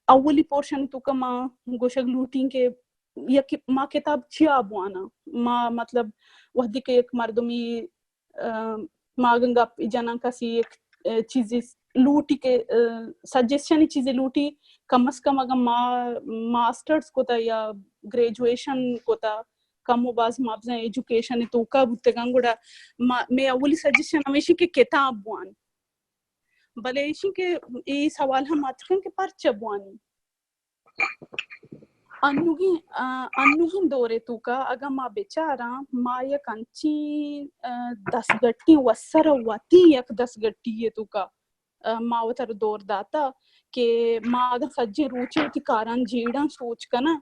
اولی پورشن توکا ما گوشگ لوٹیں کہ یک ما کتاب چیا بواناں۔ ما مطلب وہدی کہ یک مردمی، آ، ما اگاں گپ جناں کسی یک، آ، چیزی لوٹی کہ، آ، سجیشنی چیزی لوٹی، کم از کم اگاں ما ماسٹرز کتا یا گریجویشن کتا، کم و باز ما بزاں ایجوکیشن توکا بوتگاں، گڑا ما، مئے اولی سجیشن ہمیشی کہ کتاب بوان۔ بلے ایشی کہ اے سوال ہم اتکن کہ پرچہ بوانی؟ انوگیں، آ، انوگیں دورے توکا اگاں ما بچاراں، ما یک انچیں، آ، دستگٹیں وسر وتی یک دستگٹی توکا، آ، ما وتر دور داتا کہ ما اگاں سجیں روچے وتی کاراں جیڑاں سوچ کناں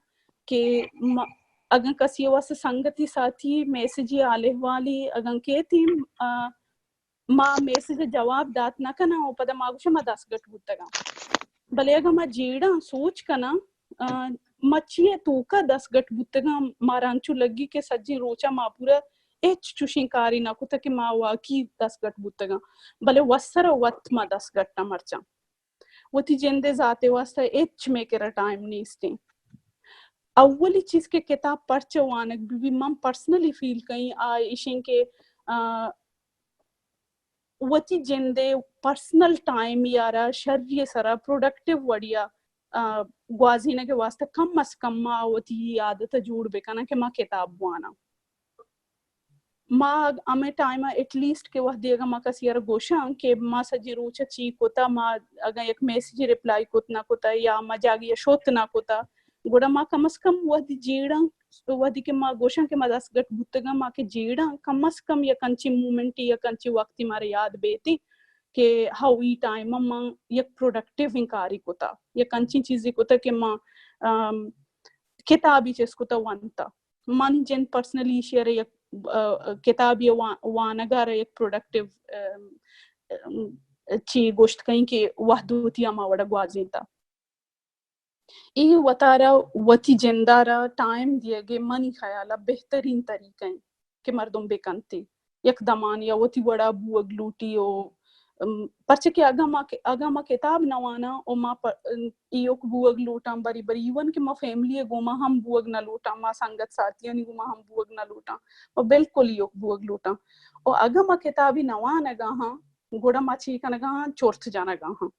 کہ ما، اگاں کسی واسطہ سنگتی ساتھی میسجی حال احوالی اگاں کیتیں، آ، ما میسج ء جواب دات نہ کناں و پدا ما گوشاں ما دستگٹ بوتگاں۔ بلے اگاں ما جیڑاں سوچ کناں، آ، ما چی ء توکا دستگٹ بوتگاں، مارا انچو لگی کہ سجیں روچا ما پورا ہچ چوشیں کاری نہ کتہ کہ ما واقعی دستگٹ بوتگاں۔ بلے وسر ء وت ما دستگٹاں مرچاں۔ وتی جندے ذاتے واسطہ ہچ مئے کرا ٹائم نیستیں۔ اولی چیز کہ کتاب پرچہ وانگ بہ بی، من پرسنلی فیل کئیں آ ایشیں کہ، آ، وتی جندے پرسنل ٹائم یارا شری سرا پروڈکٹیو وڑیا، آ، گوازینگ واسطہ کم از کم ما وتی عادت جوڑ بکناں کہ ما کتاب بواناں۔ ما ہمے ٹائم ء ایٹ لیسٹ کہ وہدے اگاں ما کسی ء را گوشاں کہ ما سجیں روچ ء چی کتا، ما اگاں یک میسج ریپلائی کت نہ کتا یا ما جاگے ء شت نہ کتا، گڑا ما کم از کم وہدی جیڑاں، وہدی کہ ما گوشاں کہ ما دستگٹ بوتگاں، ما کہ جیڑاں، کم از کم یک انچیں مومنٹے، یک انچیں وقتے مارا یاد بیتی کہ ہو ای ٹائم ء من یک پروڈکٹیو انکاری کتا، یک انچیں چیزے کتا کہ ما، ام، کتابی چست کتا ونتا۔ منی جند پرسنلی ایشی ء را یک، آ، کتابی وا-، وانگ ء را یک پروڈکٹیو، آ، آ، چی گوشت کئیں کہ وہد وتی ہما وڑا گوازینتا۔ اے وتارا وتی جند ء را ٹائم دیگ ء منی خیال ء بہترین طریقہ انت کہ مردم بکنتی۔ یک دمانے ء وتی وڑا بوگ لوٹی و ام، پرچہ کہ اگاں ما، اگاں ما کتاب نہ واناں و ما پ-، ام، ایوک بوگ لوٹاں، بری بری ایون کہ ما فیملی ء گوما ہم بوگ نہ لوٹاں، ما سنگت ساتھیانی گوما ہم بوگ نہ لوٹاں، ما بالکل ایوک بوگ لوٹاں۔ و اگاں ما کتابی نہ وانگا ہاں، گڑا ما چی کنگا ہاں؟ چرت جنگا ہاں۔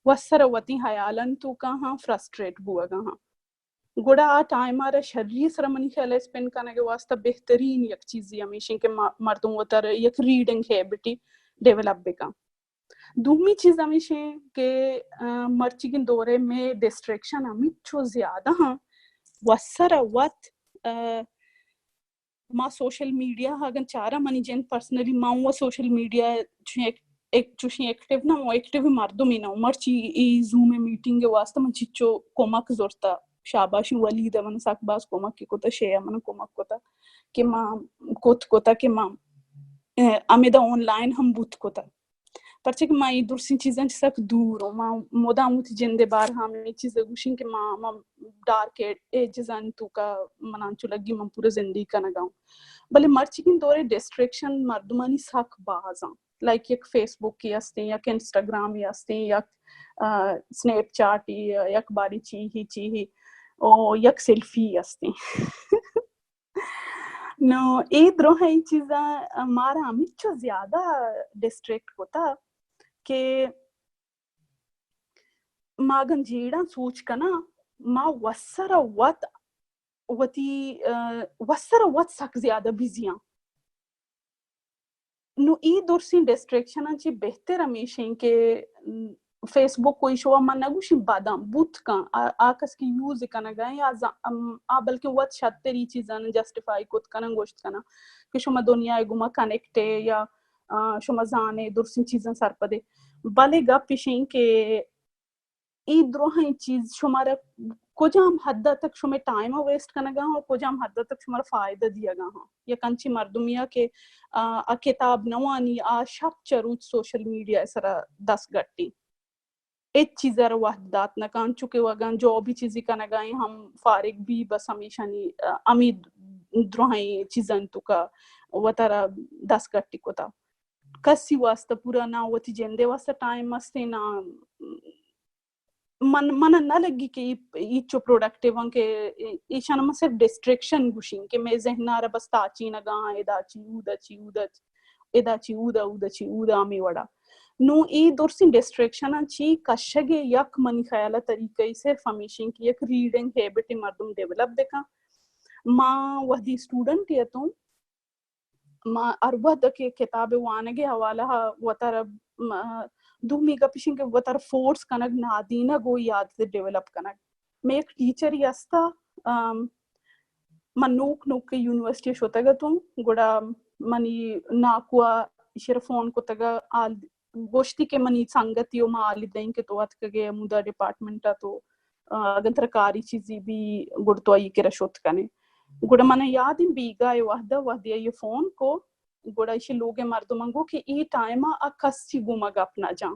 وسر وتی حیالن توکا ہاں، فرسٹریٹ بوگا ہاں۔ گڑا آ ٹائم ء را شری سرا منی خیال ء اسپینڈ کنگ ء واسطہ بہترین یک چیزی ہمیش انت کہ م-، مردم وتر یک ریڈنگ ہیبٹی ڈیولپ بکن۔ دومی چیز ہمیش انت کہ، آ، مرچیگیں دور ء مئے ڈسٹریکشن ہمینچو زیادہ ہاں، وسر ء وت، آ، ما سوشل میڈیا اگاں چاراں، منی جند پرسنلی ما و سوشل میڈیا چوشیں ایک، ایک چوشیں ایکٹیو نہ، و ایکٹیو مردمے نہ۔ مرچی ای زوم میٹنگ واسطہ من چچو کمک زرتا، شاباشی ولید من سک باز کمک کتا، شے من کمک کتا کہ ما کت کتا کہ ما، اے، امیدا آن لائن ہم بوت کتا۔ پرچہ کہ ما اے درسیں چیزاں چہ سک دور اوں۔ ما مدام وتی جندے بارہا ہمے چیز گوشیں کہ ما، ما ڈارک ایجز آں توکا من انچو لگی من پورا زندگی کنگا اوں۔ بلے مرچیگیں دورے ڈسٹریکشن مردمانی سک باز آں۔ لائک یک فیس بک ہی ہستیں، یک انسٹاگرام ہی ہستیں، یک، آ، سنیپ چیٹ ہی، یک باری چی ہی، چی ہی، او یک سیلفی ہستیں۔ نو اے درہیں چیزاں مارا ہمینچو زیادہ ڈسٹریکٹ کتا کہ ما اگن جیڑاں سوچ کناں، ما وسر وت وتی، آ، وسر وت سک زیادہ بزی آں۔ نو اے درسیں ڈسٹریکشناں چہ بہتر ہمیش انت کہ، م، فیس بک و ایشوا من نہ گوشیں بداں بوت کن، آ، آ کس کہ یوز کنگا یا ز-، ام، آ بلکہ وت شتر ای چیزاں جسٹیفائی کت کنن، گوشت کنن کہ شما دنیا ء گوما کنیکٹ ء یا، آ، شما زان ء درسیں چیزاں سرپد ء۔ بلے گپ اش انت کہ اے درہیں چیز شمارا کجام حد تک شمئے ٹائم ء ویسٹ کنگا ہاں و کجام حد تک شمارا فائدہ دیگا ہاں۔ یک انچیں مردمے ء کہ، آ، آ کتاب نہ وانی، آ شپ چہ روچ سوشل میڈیا ء سرا دست گٹی۔ ہچ چیز ء را وھد دات نہ کن، چونکہ اگاں جابی چیزی کنگا ایں ہم فارغ بی، بس ہمیشانی، آ، ہمے درہیں چیزانی توکا وتارا دست گٹی کتا۔ کسی واسطہ پورا نہ وتی جندے واسطہ ٹائم استیں، نہ من من نہ لگی کہ ای ای چو پروڈکٹیو آں کہ ای- ایشان ما صرف ڈسٹریکشن گوشیں کہ مئے ذہن ءَ را بس تاچینگا آں، ادا چی اودا چی اودا چی، ادا چی اودا اودا چی اودا ہمے وڑا۔ نوں ای درسیں ڈسٹریکشن آں چی کشگ ءِ یک منی خیال ءَ طریقہ ای صرف ہمیشیں کہ یک ریڈنگ ہیبٹ مردم ڈیولپ بکن۔ ما وہدی اسٹوڈنٹ اتوں، ما ہر وہد کہ کتاب وانگ ءِ حوالہ ءَ وتارا، م-، دومی گپ ایشیں کہ وتارا فورس کنگ نادینگ و یاد ڈیولپ کنگ۔ مئے یک ٹیچر ہی ہستا، ام، من نوک نوک کہ یونیورسٹی شتگ اتوں، گڑا منی ناکو ءَ ایشی را فون کتگ ءُ حال گوشتی کہ منی سنگتی و ما حالی دئیں کہ تو اتکگے ہمودا ڈپارٹمنٹ ءَ تو، آ، اگن ترا کاری چیزی بی گڑ تو آئی کرا شت کنے۔ گڑا من یاد ایں بیگاہ ءِ وہد ءَ وہدے آئی فون کو، گڑا ایشی لوگ ءِ مردماں گو کہ ای ٹائم ءَ آ کسی گوما گپ نہ جاں۔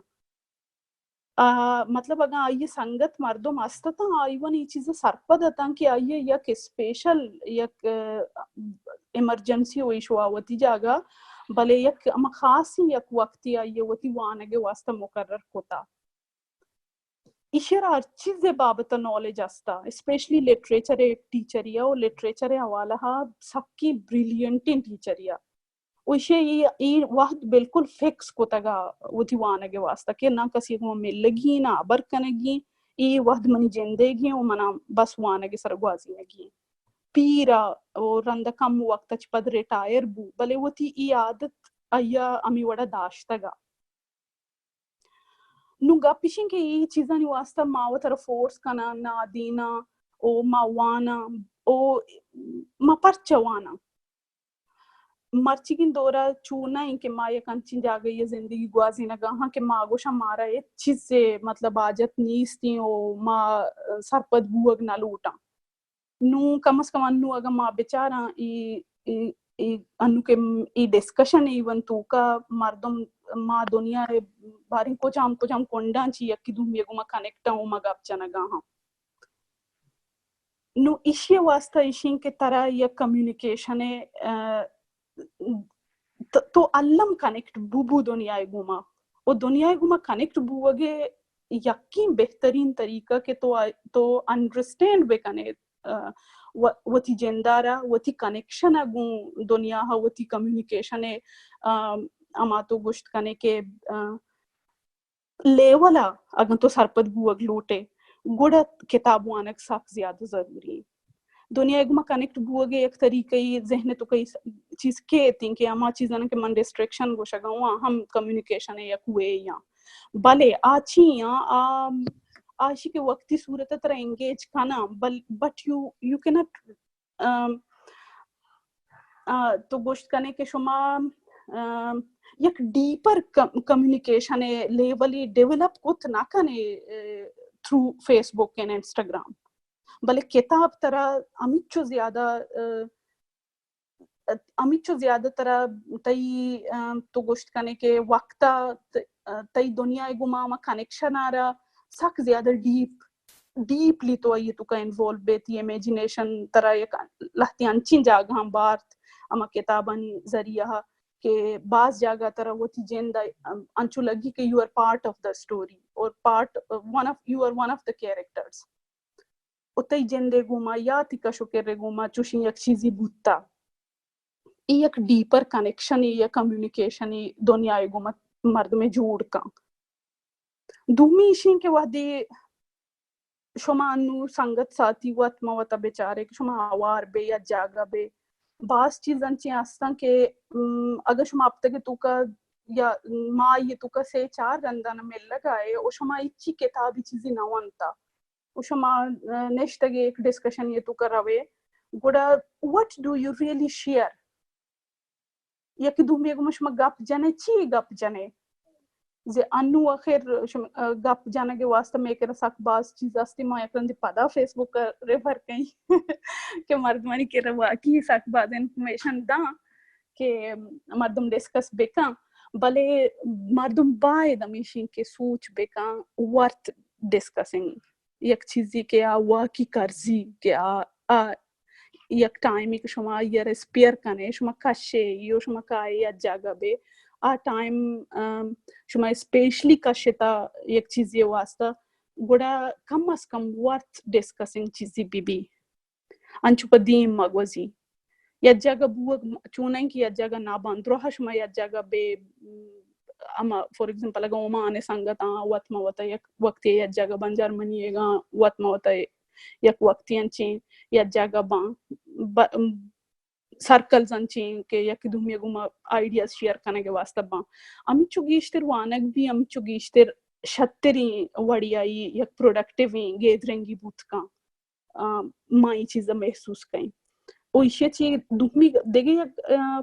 آ، مطلب اگاں آئی سنگت مردم است اتاں، آئی وان ای چیز سرپد اتاں کہ آئی یک اسپیشل یک، آ، ایمرجنسی و ایشو آ وتی جاگہ، بلے یک ہما خاصیں یک وقتی آئی وتی وانگ ءِ واسطہ مقرر کتا۔ ایشی را ہر چیز ءِ بابت ءَ نالج استا، اسپیشلی لٹریچر ءِ ٹیچری ءَ و لٹریچر ءِ حوالہ ءَ سکیں بریلینٹیں ٹیچری ءَ۔ و ایشی ءَ اے، اے وہد بالکل فکس کتگ ءَ وتی وانگ ءِ واسطہ کہ نہ کسی گوں ملگی، نہ ہبر کنگی، اے وہد منی جندے گی و منا بس وانگ ءِ سر گوازینگی۔ پیر ءَ و رند کم وقت ءَ چہ پد ریٹائر بو، بلے وتی اے عادت آئی ءَ ہمے وڑا داشتگ ءَ۔ نوں گپ ایشیں کہ اے چیزانی واسطہ ما وترا فورس کناں، نادیناں، او ما واناں، او ما پرچہ واناں۔ مرچیگیں دور ءَ چو نہ ایں کہ ما یک انچیں جاگہے ءَ زندگی گوازینگ ءَ آں کہ ما گوشاں مارا ہچ چیزے مطلب حاجت نیست ایں او ما سرپد بوگ نہ لوٹاں۔ نوں کم از کم انوں اگاں ما بچاراں ای، ای، ای، انوں کہ ای ڈسکشن ایون توکا مردم ما دنیا ءِ باریں کجام کجام کنڈاں چی یکی دومی گوما کنیکٹ آں و ما گپ جنگا ہاں۔ نوں ایشی واسطہ ایشیں کہ ترا یک کمیونیکیشن ءِ، آ، ت-، تو الم کنیکٹ بو بو دنیا ءِ گوما۔ و دنیا ءِ گوما کنیکٹ بوگ ءِ یکیں بہترین طریقہ کہ تو آ-، تو انڈرسٹینڈ بکنے، آ، و-، وتی جندارا، وتی کنیکشن ءَ گوں دنیا ءَ، وتی کمیونیکیشن ءِ، آ، ہما تو گوشت کنے کہ، آ، لیول ءَ اگاں تو سرپد بوگ لوٹے، گڑا کتاب وانگ سک زیادہ ضروری ایں۔ دنیا ءِ گوما کنیکٹ بوگ ءِ یک طریقہ ای ذہن ءِ توکا ای س-، چیز کیت ایں کہ ہما چیزاں کہ من ڈسٹریکشن گوشگ ءَ آں، ہم کمیونیکیشن ءِ یک وے آں۔ بلے آ چی آں، آ، آ ایشی کہ وقتی صورت ءَ ترا انگیج کناں، بل-، but you, you cannot ام، آ، تو گوشت کنے کہ شما، ام، یک ڈیپر کم-، کمیونیکیشن ءِ لیول ءَ ڈیولپ کت نہ کنے، اے، through Facebook and Instagram. بلے کتاب ترا ہمینچو زیادہ، اے، ہمینچو زیادہ ترا تئی، ام، تو گوشت کنے کہ وقت ءَ ت-، تئی دنیا ءِ گوما ہما کنیکشن ءَ را سک زیادہ ڈیپ ڈیپلی تو آئی توکا انوالو بیت، امیجینیشن ترا یک لہتے انچیں جاگہاں بارت، ہما کتابانی ذریعہ کہ باز جاگہ ترا وتی جند ءَ انچو لگی کہ you are part of the story اور part, one of, you are one of the characters۔ و تئی جندے گوما یا تئی کش و کرے گوما چوشیں یک چیزی بوتا۔ اے یک ڈیپر کنیکشنے یا کمیونیکیشنے دنیا ءِ گوما مردمے جوڑ کن۔ دومی ایشیں کہ وہدے شما انوں سنگت ساتھی وت ما وتا بچارے کہ شما ہوار بے یا جاگہ بے، باز چیز انچیں ہستاں کہ، ام، اگر شما ہپتگے توکا یا ماہ ءِ توکا سے چار رنداں ملگ ءَ ئے و شما ہچی کتابی چیزی نہ ونتا و شما، آ، نشتگے یک ڈسکشن ءِ توکا روے، گڑا what do you really share؟ یکے دومی گوما شما گپ جنے، چی گپ جنے؟ زی انوں آخر شما، آ، گپ جنگ ءِ واسطہ مئے کرا سک باز چیز ہستی، ما یک رندے پدا فیس بک ءَ ریفر کئیں کہ مردمانی کرا واقعی سک باز انفارمیشن داں کہ مردم ڈسکس بکن، بلے مردم باید ہمیشیں کہ سوچ بکن ورتھ ڈسکسنگ۔ یک چیزے کہ آ واقعی کرزی کہ آ، آ یک ٹائمے کہ شما آئی ءَ را اسپیئر کنے، شما کشے ای و شما کائے یک جاگہ بے، آ ٹائم، ام، شما اسپیشلی کشتا یک چیزے واسطہ، گڑا کم از کم ورتھ ڈسکسنگ چیزی بی بی، انچو پہ دیم مہ گوزی. یک جاگہ بوگ چونیں کہ یک جاگہ نہ بان، دروہ شما یک جاگہ بے، اما فار ایگزامپل اگاں عمان سنگتاں وت مہ وتا یک وقتی یک جاگہ بان، جرمنی گاں وت مہ وتا یک وقتی انچیں یک جاگہ بان، سرکلز انچیں کہ یک دومی گوما آئیڈیاز شیئر کنگ واسطہ بان. ہمچو گیشتر وانگ بی، ہمچو گیشتر شتریں وڑیائی یک پروڈکٹیو گیدرنگی بوت کن. ما ای چیز محسوس کئیں. و ایشی چی دومی دگہ یک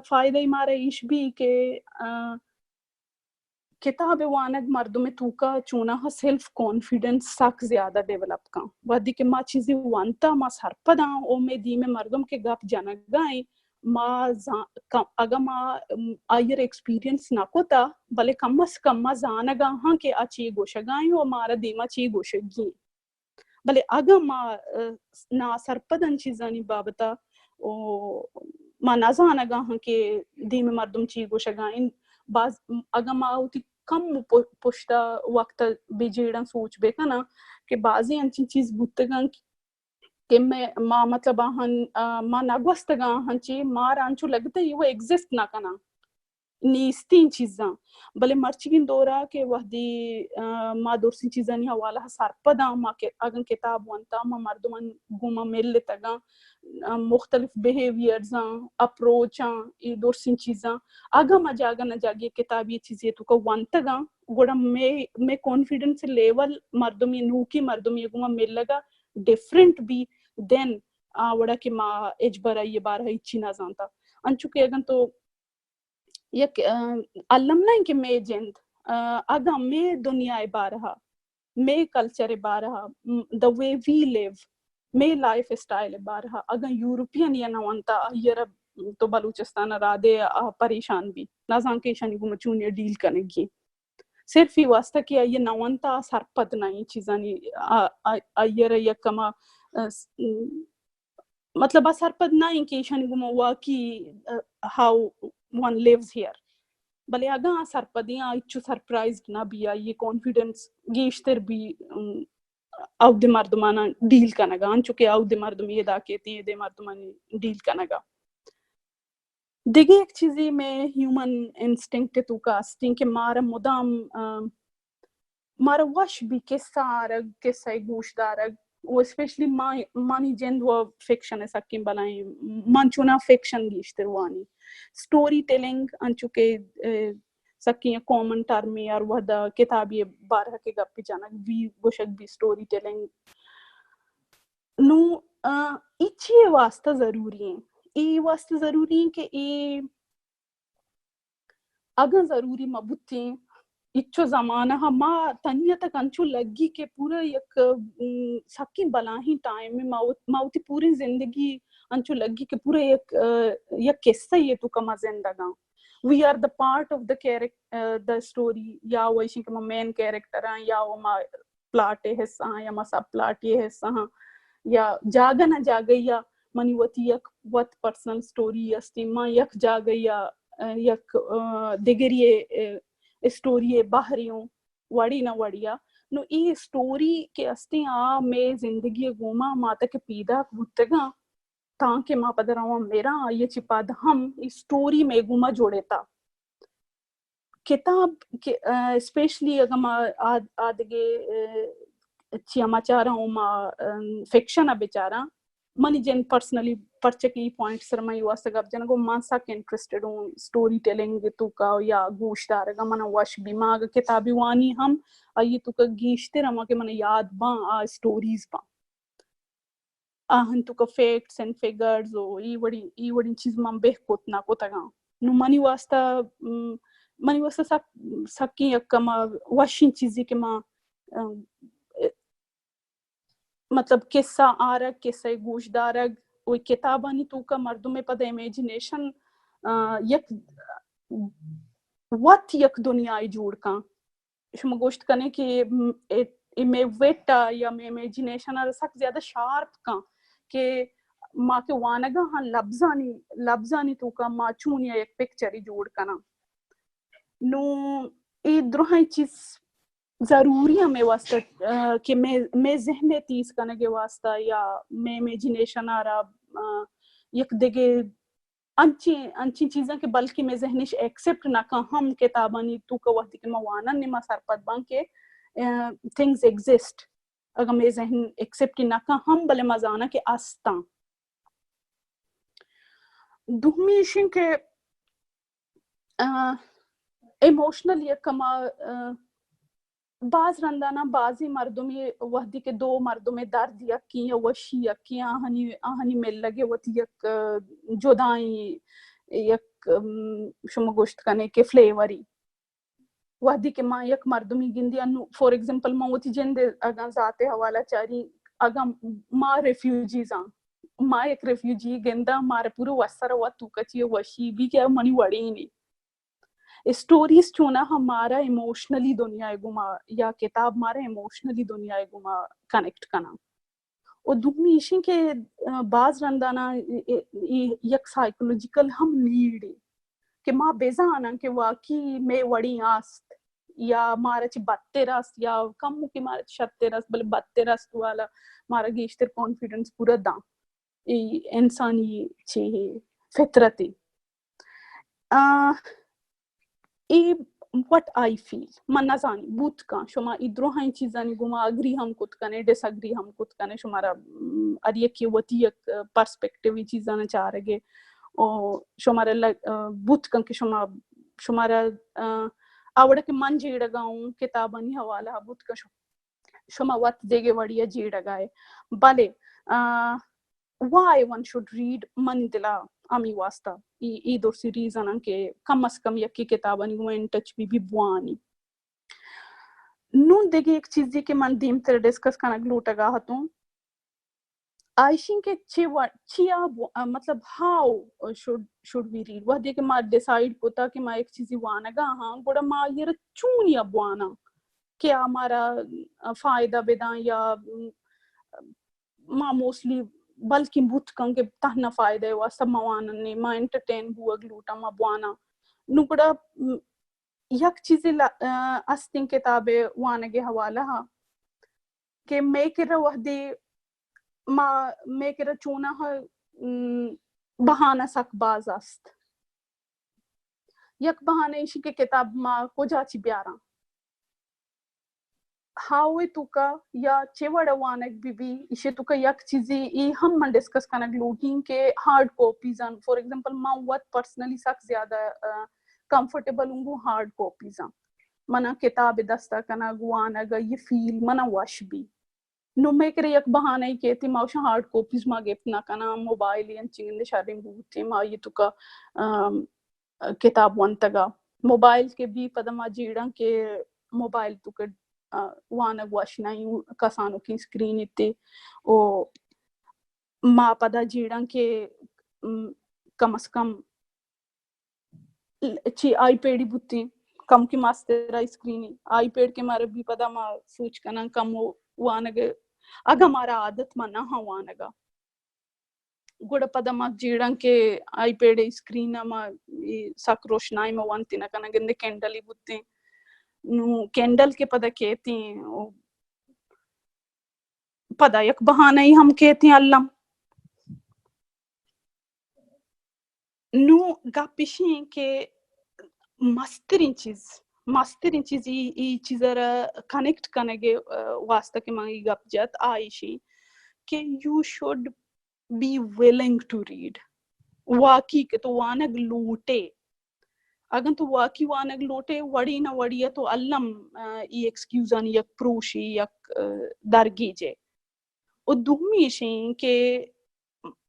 فائدہ مارا ایش بی کہ کتاب وانگ مردم توکا چوناہا سیلف کانفیڈنس سک زیادہ ڈیولپ کن. وہدی کہ ما چیزی وانتا ما سرپداں، او مے دیم مردم کہ گپ جنگائیں، ما اگاں ما آئیر ایکسپیرینس نہ کتا، بلے کم از کم ما زانگا ہاں کہ آ چی گوشگائیں و مارا دیما چی گوشگی. بلے اگاں ما ناسرپدن چیزانی بابتا و ما نزانگا ہاں کہ دیم مردم چی گوشگا انت، باز اگاں ما وتی کم پشتا وقت بجیڑاں سوچ بکناں کہ بازی انچین چیز بوتگاں کہ ما مطلب آہن ما نگوستگاں، آہن چی مارا انچو لگتا یہ وہ ایگزسٹ نہ کناں، نیستیں چیزاں. بلے مرچیگیں دورا کہ وہدی ما درسیں چیزانی حوالہ سرپداں، ما اگاں کتاب ونتا، ما مردمان گوما ملتگاں، مختلف بیہیویئرزاں، اپروچاں، ای درسیں چیزاں اگاں ما جاگہ نہ جاگہ کتابی چیزی توکا ونتگاں، گڑا مے مے کانفیڈنس لیول مردمی نوکی مردمی گوما ملگا ڈیفرنٹ بی دین آ وڑا کہ ما اجبر آئی بارہ ہچی نہ زانتا. انچو کہ اگاں تو یک الم نہ کہ مے جند، اگاں مے دنیا بارہا، مے کلچر بارہا، the way we live، may life style بارہا اگاں یورپین یا نہ ونتا، آئیرا تو بلوچستان رادے پریشان بی، نزان کہ ایشانی گوما چونی ڈیل کنگی. صرف ای واسطہ کہ آئی نہ ونتا سرپد نہ ای چیزانی، آئیرا یک کما مطلب آ سرپد نہ انت کہ ایشانی گوما واقعی how one lives here. بلے اگاں آ سرپدیں، آ ہچو سرپرائزڈ نہ بی، آئی کانفیڈنس گیشتر بی اود مردمانا ڈیل کنگا، انچو کہ اود مردمی ادا کیتیں، ادے مردمانی ڈیل کنگا. دگہ یک چیزی میں ہیومن انسٹنکٹ توکا استیں کہ مارا مدام مارا وش بی قصہ آرگ، قصہ گوش دارگ، و اسپیشلی ما، مانی جند و فکشن سکیں بلائیں، من چونا فکشن گیشتر وانی. سٹوری ٹیلنگ انچو کہ سکیں کامن ٹرمی ہر وہدا کتابی بارہ کہ گپ جنگ بی، گوشگ بی سٹوری ٹیلنگ. نو ای چی واسطہ ضروری ہیں؟ ای واسطہ ضروری ہیں کہ ای اگاں ضروری مہ بوتیں، اچو زمانہ ما تنیا تک انچو لگی کہ پورا یک سکیں بلاہیں ٹائم ما، ما وتی پوری زندگی انچو لگی کہ پورا یک، یک قصہ یہ توکا ما زندگاں. We are the part of the character, the story. یا وہ ایشی کہ ما مین کیریکٹر ہیں، یا وہ ما پلاٹ ء حصہ ہاں یا ما سب پلاٹ ء حصہ ہاں یا جاگہ نہ جاگہ یا منی وتی یک وت پرسنل سٹوری استی، ما یک جاگہ یا یک دگری اسٹوری بہریوں وڑی نہ وڑیا. نو ای اسٹوری کہ استی آ مے زندگی گوما ماتا کہ پیداک بوتگاں، تانکہ ما پد رواں میراں، آئی چی پد ہم ای سٹوری مے گوما جوڑیتا. کتاب اسپیشلی اگر ما آدگے چیا ما چاراں، ما فکشن ء بچاراں، منی جند پرسنلی پرچہ کہ ای پوائنٹ سر من ای واسطہ گپ جنگ و من سک انٹرسٹڈ ہوں سٹوری ٹیلنگ توکا یا گوش دارگا من وش بی. ما اگر کتابی وانی ہم آئی توکا گیشتر ہما کہ من یاد باں آ سٹوریز باں. آہن توکا فیکٹس اینڈ فگرز و ای وڑی، ای وڑی چیز من بہ کت نہ کتگاں. نو منی واسطہ، منی واسطہ سک، سکیں یک کما وشیں چیزی کہ ما مطلب قصہ آرگ، قصہ گوش دارگ، و کتابانی توکا مردم پدا امیجنیشن یک وت یک دنیای جوڑ کن. شما گوشت کنے کہ اے مے وٹ یا مے امیجنیشن سک زیادہ شارپ کن کہ ما کہ وانگا ہاں لبزانی، لبزانی توکا ما چونیا یک پکچری جوڑ کناں. نو اے درہیں چیز ضروری ہمے واسطہ، آ، کہ مئے، مئے ذہن ءِ تیز کنگ ءِ واسطہ یا مئے امیجنیشن ءَ را، آ، یک دگہ انچیں، انچیں چیزاں کہ بلکہ مئے ذہن اش ایکسپٹ نہ کن ہم، کتابانی توکا وہدے کہ ما وانن نی ما سرپد باں کہ، آ، تھنگز ایگزسٹ۔ اگاں مئے ذہن ایکسپٹ نہ کن ہم، بلے ما زاناں کہ استاں۔ دومی ایش انت کہ، آ، ایموشنل یک کما، آ، باز رنداناں بازیں مردمے وہدے کہ دو مردمے درد یکیں یا وشی یکیں، آہانی، آہانی ملگ ءَ وتی یک، آ، جدائیں یک، ام، شما گوشت کنے کہ فلیوری۔ وہدے کہ ما یک مردمے گندی، انو فار ایگزامپل ما وتی جند ءِ اگاں ذات ءِ حوالہ چاری، اگاں ما ریفیوجیز آں، ما یک ریفیوجی گنداں، مارا پورا وسر ءَ وت توکا چی وشی بی کہ منی وڑینے۔ اسٹوریز چوناہا مارا ایموشنلی دنیا ءِ گوما یا کتاب مارا ایموشنلی دنیا ءِ گوما کنیکٹ کناں۔ و دومی ایشیں کہ، آ، باز رنداناں ای، ای، ای یک سائیکولوجیکل ہم نیڈ ہے کہ ما بزاناں کہ واقعی مئے وڑیں است یا مارا چہ بدتر است یا کموکے مارا چہ شرتر است، بلے بدتر است والا مارا گیشتر کانفیڈنس پورا داں۔ ای انسانی چی ہے، فطرت ہے۔ آ، اے وٹ آئی فیل، من نزانی، بوت کن، شما ای دروہائیں چیزانی گوما اگری ہم کت کنے، ڈس اگری ہم کت کنے، شمارا، م، ہر یکے وتی یک، آ، پرسپیکٹیو ای چیزانا چارگے، او شمارا لگ-، آ، بوت کن کہ شما، شمارا، آ، آ وڑا کہ من جیڑگا اوں کتابانی حوالہ بوت کن، شما وت دگہ وڑی ءَ جیڑگ ءَ ئے۔ بلے، آ، why one should read، منی دل ءَ ہمے واسطہ ای، ای درسی ریزن انت کہ کم از کم یکے کتابانی گوں in touch be be Bawani. نوں دگہ یک چیزے کہ من دیمتر ڈسکس کنگ لوٹگ ءَ اتوں، آ ایشیں کہ چی وا-، چیا بو-، آ، مطلب، how should، should we read؟ وہدے کہ ما ڈیسائیڈ کتا کہ ما یک چیزے وانگا ہاں، گڑا ما آئی ءَ را چونیا بواناں کہ آ مارا، آ، فائدہ بداں یا، م، ما موسٹلی بلکیں بوت کن کہ تہنا فائدہ ءِ واسطہ ما واننے، ما انٹرٹین بوگ لوٹاں، ما بواناں۔ نوں گڑا، م، یک چیزے ل-، آ، استیں کتاب ءِ وانگ ءِ حوالہ ءَ کہ مئے کرا وہدے ما، مئے کرا چوناہا، م، بہانہ سک باز است۔ یک بہانہ ایشی کہ کتاب ما کجا چی بیاراں۔ ہاؤ ءِ توکا یا چے وڑ ءَ وانگ بہ بی، ایشی توکا یک چیزے ای ہم من ڈسکس کنگ لوٹیں کہ ہارڈ کاپیز آں۔ فار ایگزامپل، من وت پرسنلی سک زیادہ، آ، کمفرٹیبل اوں گوں ہارڈ کاپیز آں۔ منا کتاب دستا کنگ، وانگ ءِ یہ فیل منا وش بی۔ نوں مئے کرا یک بہانہ ای کیت، ما گوشاں ہارڈ کاپیز ما گپت نہ کناں، موبائل ءِ انچیں گندے شریں بوتیں، ما آئی توکا، آ، کتاب ونتگا۔ موبائل کہ بی پدا ما جیڑاں کہ موبائل توکا، آ، وانگ وش نہ ایں، کسانوکیں اسکرین ایتے، او ما پدا جیڑاں کہ، م، کم از کم چی آئی پیڈ ای بوتیں، کمکے مستر آئی اسکرین ای، آئی پیڈ کہ مارا بی پدا ما سوچ کناں کمو وانگ ءِ، اگاں مارا عادت ما نہ ہاں وانگ ءِ، گڑا پدا ما جیڑاں کہ آئی پیڈ ءِ اسکرین ءَ ما ای سک روشنائی ما ونتی نہ کناں، گندے کینڈل ای بوتیں۔ نوں کینڈل کہ پدا کیتیں، او پدا یک بہانہ ای ہم کیتیں الم۔ نوں گپ ایشیں کہ مستریں چیز، مستریں چیز ای، ای چیز ءَ را کنیکٹ کنگ ءِ، آ، واسطہ کہ من ای گپ جت، آ ایشیں کہ you should be willing to read۔ واقعی کہ تو وانگ لوٹے، اگن تو واقعی وانگ لوٹے، وڑی نہ وڑی ءَ تو الم، آ، ای ایکسکیوزانی یک پروشے، یک، آ، درگیجے۔ و دومی ایشیں کہ،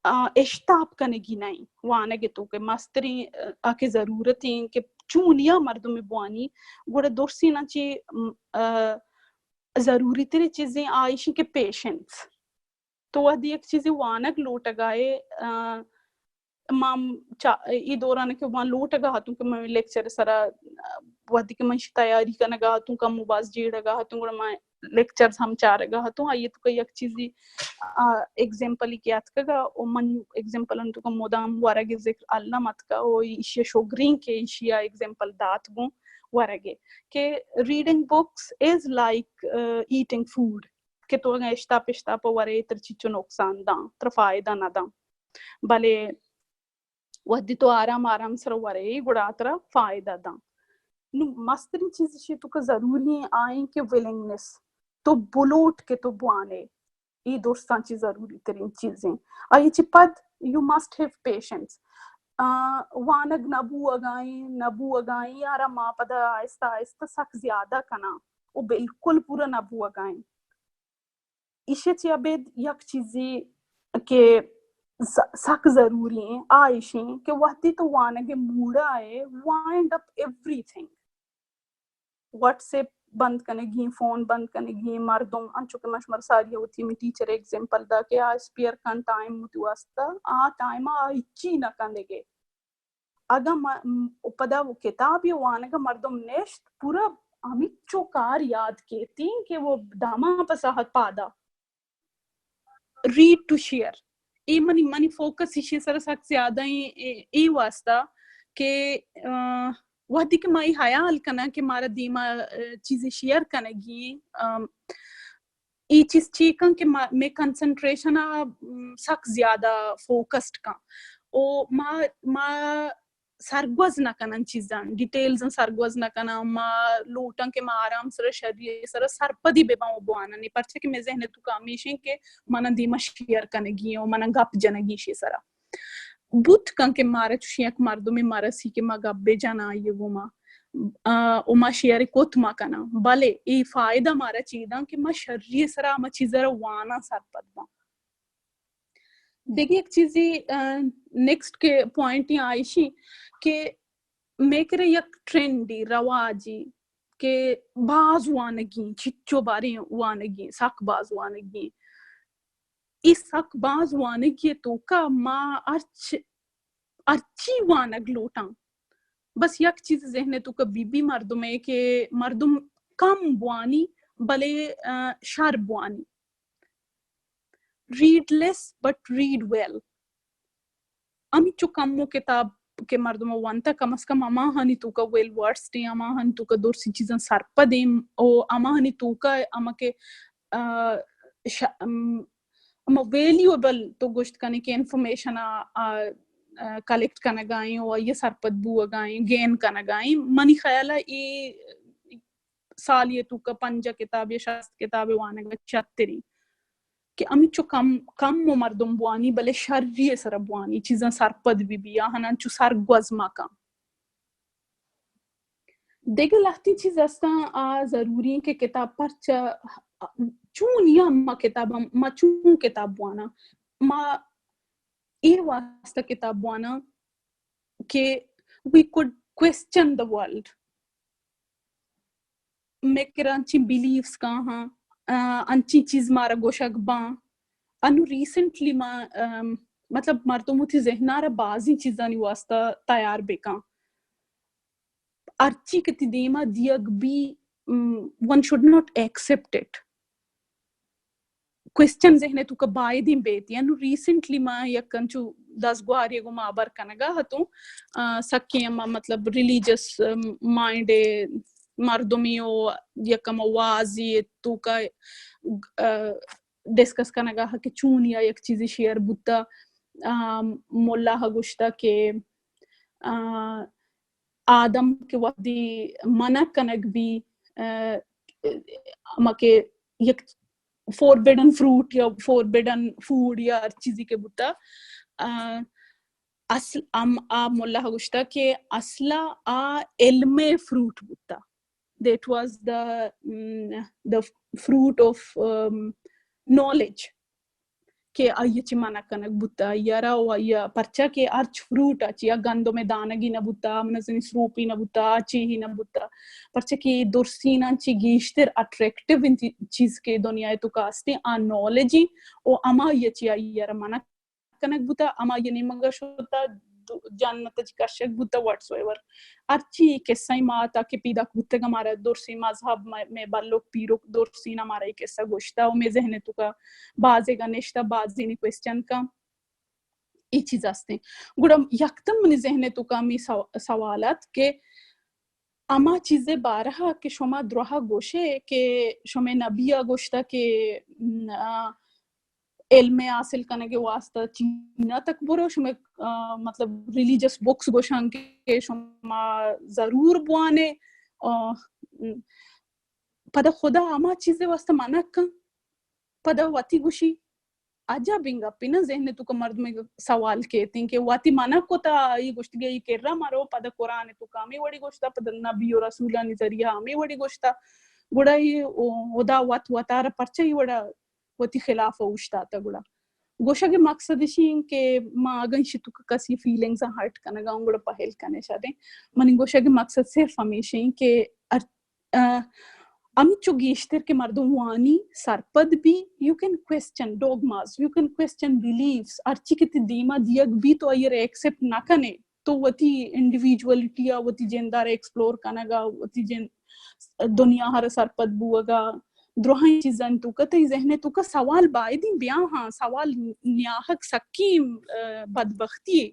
آ، اشتاپ کنگی نہ ایں۔ وانگ ءِ توکا مستریں، آ، کہ ضرورت ایں کہ چونیا مردم بوانی، گڑا درسیناں چی، م، آ، ضروری تریں چیزیں آ ایشیں کہ پیشنس۔ تو وہدے یک چیزے وانگ لوٹگا ئے، آ، ما چا-، ای دوران کہ ما لوٹگا اتوں کہ من لیکچر سرا، آ، وہدے کہ من اشی تیاری کنگا اتوں، کمو باز جیڑگا اتوں، گڑا ما لیکچرز ہم چارگا اتوں، آئی توکا یک چیزے، آ، ایگزامپلے کہ اتکگا، او من ایگزامپلانی توکا مدام ورگ ذکر الم اتکا، او ایشی شگریں کہ ایشی ایگزامپل دات گوں، ورگ ءَ، کہ reading books is like eating food، کہ تو اگاں اشتاپ اشتاپ ورے ترا چچو نقصان داں، ترا فائدہ نہ داں۔ بلے وہدے تو آرام آرام سر ورے گڑا ترا فائدہ داں۔ نو مستریں چیز شی تو کہ ضروری آئیں کہ ولنگنس، تو بلوٹ کہ تو بوانے، ای درستاں چی ضروری ترین چیزیں۔ آئی چی پد you must have patience۔ وانگ نہ بو اگائیں، نہ بو اگائیں، آرا ما پدا آہستہ آہستہ سک زیادہ کناں، او بالکل پورا نہ بو اگائیں۔ ایشی چی ابید یک چیزی کہ س-، سک ضروری ہیں، آ ایشیں کہ وہدی تو وانگ موڈا ہے، wind up everything۔ WhatsApp بند کنگی، فون بند کنگی، مردم انچو کہ من شمار ساری ہوتی، می ٹیچر ایگزامپل دا کہ آ اسپیئر کن ٹائم متی واسطہ، آ ٹائم آ ہچی نہ کندگے۔ اگاں م-، پدا وہ کتاب یہ وانگا مردم نشت، پورا ہمیچو کار یاد کیتی کہ وہ دما پہ ساعت پادا۔ Read to share۔ اے منی، منی فوکس ایشی سر سک زیادہ ایں، اے، اے واسطہ کہ، آ، وہدی کہ ما اے خیال کناں کہ مارا دیما، آ، چیزیں شیئر کنگی، آ، اے چیز چی کن کہ ما، مے کنسنٹریشن آ، م، سک زیادہ فوکسڈ کن۔ او ما، ما سرگوز نہ کنن چیزاں، ڈیٹیلز سرگوز نہ کنن۔ ما لوٹاں کہ ما آرام سر شری سر سرپدی بہ باں و بوانن۔ پرچہ کہ مے ذہن تو کمیشیں کہ منا دیما شیئر کنگی و منا گپ جنگی شی سرا۔ بوت کن کہ مارا چوشیں یک مردمے مرسی کہ ما گپ بہ جناں آئی گوما، آ، و ما شیئر کت ما کناں، بلے اے فائدہ مارا چی داں کہ ما شری سرا ہما چیزا را واناں سرپد باں۔ دگہ یک چیزی، آ، نیکسٹ کہ پوائنٹ آ ایشی کہ مے کرا یک ٹرینڈی، رواجی کہ باز وانگی، چچو باریں وانگی، سک باز وانگی۔ ای سک باز وانگی توکا ما ہرچ، ہرچی وانگ لوٹاں۔ بس یک چیز ذہن توکا بی بی مردمے کہ مردم کم بوانی، بلے، آ، شر Bawani. Read less but read well۔ ہمینچو کمو کتاب کہ مردم وانتا، کم از کم ہماہانی توکا ویل ورسڈ ایں، ہماہانی توکا درسی چیزاں سرپد ایں، او ہماہانی توکا ہما کہ، آ، ش-، ام، ہما ویلیوبل تو گوشت کنے کہ انفارمیشن آ، آ، آ، کلیکٹ کنگا ایں و آئی سرپد بوگا ایں، گین کنگا ایں۔ منی خیال اے سالی توکا پنجاہ کتاب یا شست کتاب وانگ شرتری کہ ہمینچو کم، کم و مردم بوانی، بلے شری سر بوانی، چیزاں سرپد بی بی، آہاں انچو سرگوز مکن۔ دگہ لہتیں چیز استاں، آ ضروری ایں کہ کتاب پرچہ، چون یا ما کتاب، ما چون کتاب بواناں، ما اے واسطہ کتاب بواناں کہ we could question the world۔ مے کرا انچیں بلیفز کاہاں، آ، انچیں چیز مارا گوشگ باں۔ انو ریسنٹلی ما، ام، مطلب مردم وتی ذہنارا بازیں چیزانی واسطہ تیار بکاں۔ ہرچی کہ تی دیما دیگ بی، ام، one should not accept it۔ Question ذہن ء توکا بایدیں بیت۔ یا نو ریسنٹلی ما یک انچو دزگواری ء گوں ما ہبر کنگا ہتوں، آ، سکیں ہما مطلب ریلیجس، آ، مائنڈ ء مردمی و یک ہما وازی ء توکا، آ، ڈسکس کنگا ہ کہ چونیا یک چیزے شیئر بوتا، آ، ملا ہ گوشتا کہ، آ، آدم کہ وہدی منع کنگ بی، آ، ہما کہ یک فوربڈن فروٹ یا فوربڈن فوڈ یا ہر چیزی کہ بوتا، آ، اصل ہم آ ملا گوشتا کہ اصلا آ علم فروٹ بوتا۔ That was the, mm, the fruit of, um, knowledge. کہ آئی ء چہ منع کنگ بوتا، آئی ء را و آئی ء پرچا کہ ہرچ فروٹ ء چہ یا گندم ء دانگی نہ بوتا، منزنی سروپی نہ بوتا، آ چیہی نہ بوتا، پرچا کہ درسیناں چہ گیشتر اٹریکٹیو انت چیز کہ دنیا ء توکا استیں آ نالج ایں و ہمائی ء چہ آئی ء را منع کنگ بوتا، ہمائی ء نیمگ ء شتا، دو-، جنت ء چہ کشگ بوتا، واٹس ایور۔ ہرچی اے قصہ ء ما تاکہ پیداک بوتگ، ہمارا درسیں مذہب، مئے، مئے بلک پیرک درسین ہمارا اے قصہ گوشتا و مئے ذہن ء توکا بازے گا نشتا، بازینی کوئسچن کا، اے چیز ہستیں۔ گڑا یکدم منی ذہن ء توکا ہمے سو-، سوال ات کہ ہما چیزے بارہا کہ شما دراہا گوشے کہ شمے نبی ءَ گوشتا کہ، م، آ، علم حاصل کنگ ءِ واسطہ چینا تک برو، شمے، آ، مطلب ریلیجس بکس گوشاں کہ شما ضرور بوانے۔ آ، م، پدا خدا ہما چیزے واسطہ منع کن، پدا وتی گوشی، عجب انگا پہ نا ذہن توکا مردمے سوال کیتیں کہ وتی منع کتا، آئی گوشتگی آئی کرا مرو، پدا قرآن توکا ہمے وڑی گوشتا، پدا نبی و رسولانی ذریعہ ہمے وڑی گوشتا، گڑا ای او خدا وت وتارا پرچہ ای وڑا وتی خلاف اوشتاتا؟ گڑا گوشگ مقصد اشی کہ ما اگن شی توکا کسی فیلنگز ہرٹ کنگا ہوں، گڑا پہل کنے شادیں۔ منی گوشگ مقصد صرف ہمیشیں کہ ہر آ، ہمینچو گیشتر کہ مردم وانی، سرپد بی، you can question dogmas, you can question beliefs، ہرچی کہ تی دیما دیگ بی تو آئی را ایکسپٹ نہ کنے، تو وتی انڈیویجولیٹی آ، وتی جندار ایکسپلور کنگا، وتی جن دنیا ہر سرپد بوگا، درہیں چیزاں توکا تئی ذہن توکا سوال بایدیں بیا ہاں، سوال نیاہگ سکیں، آ، بدبختی۔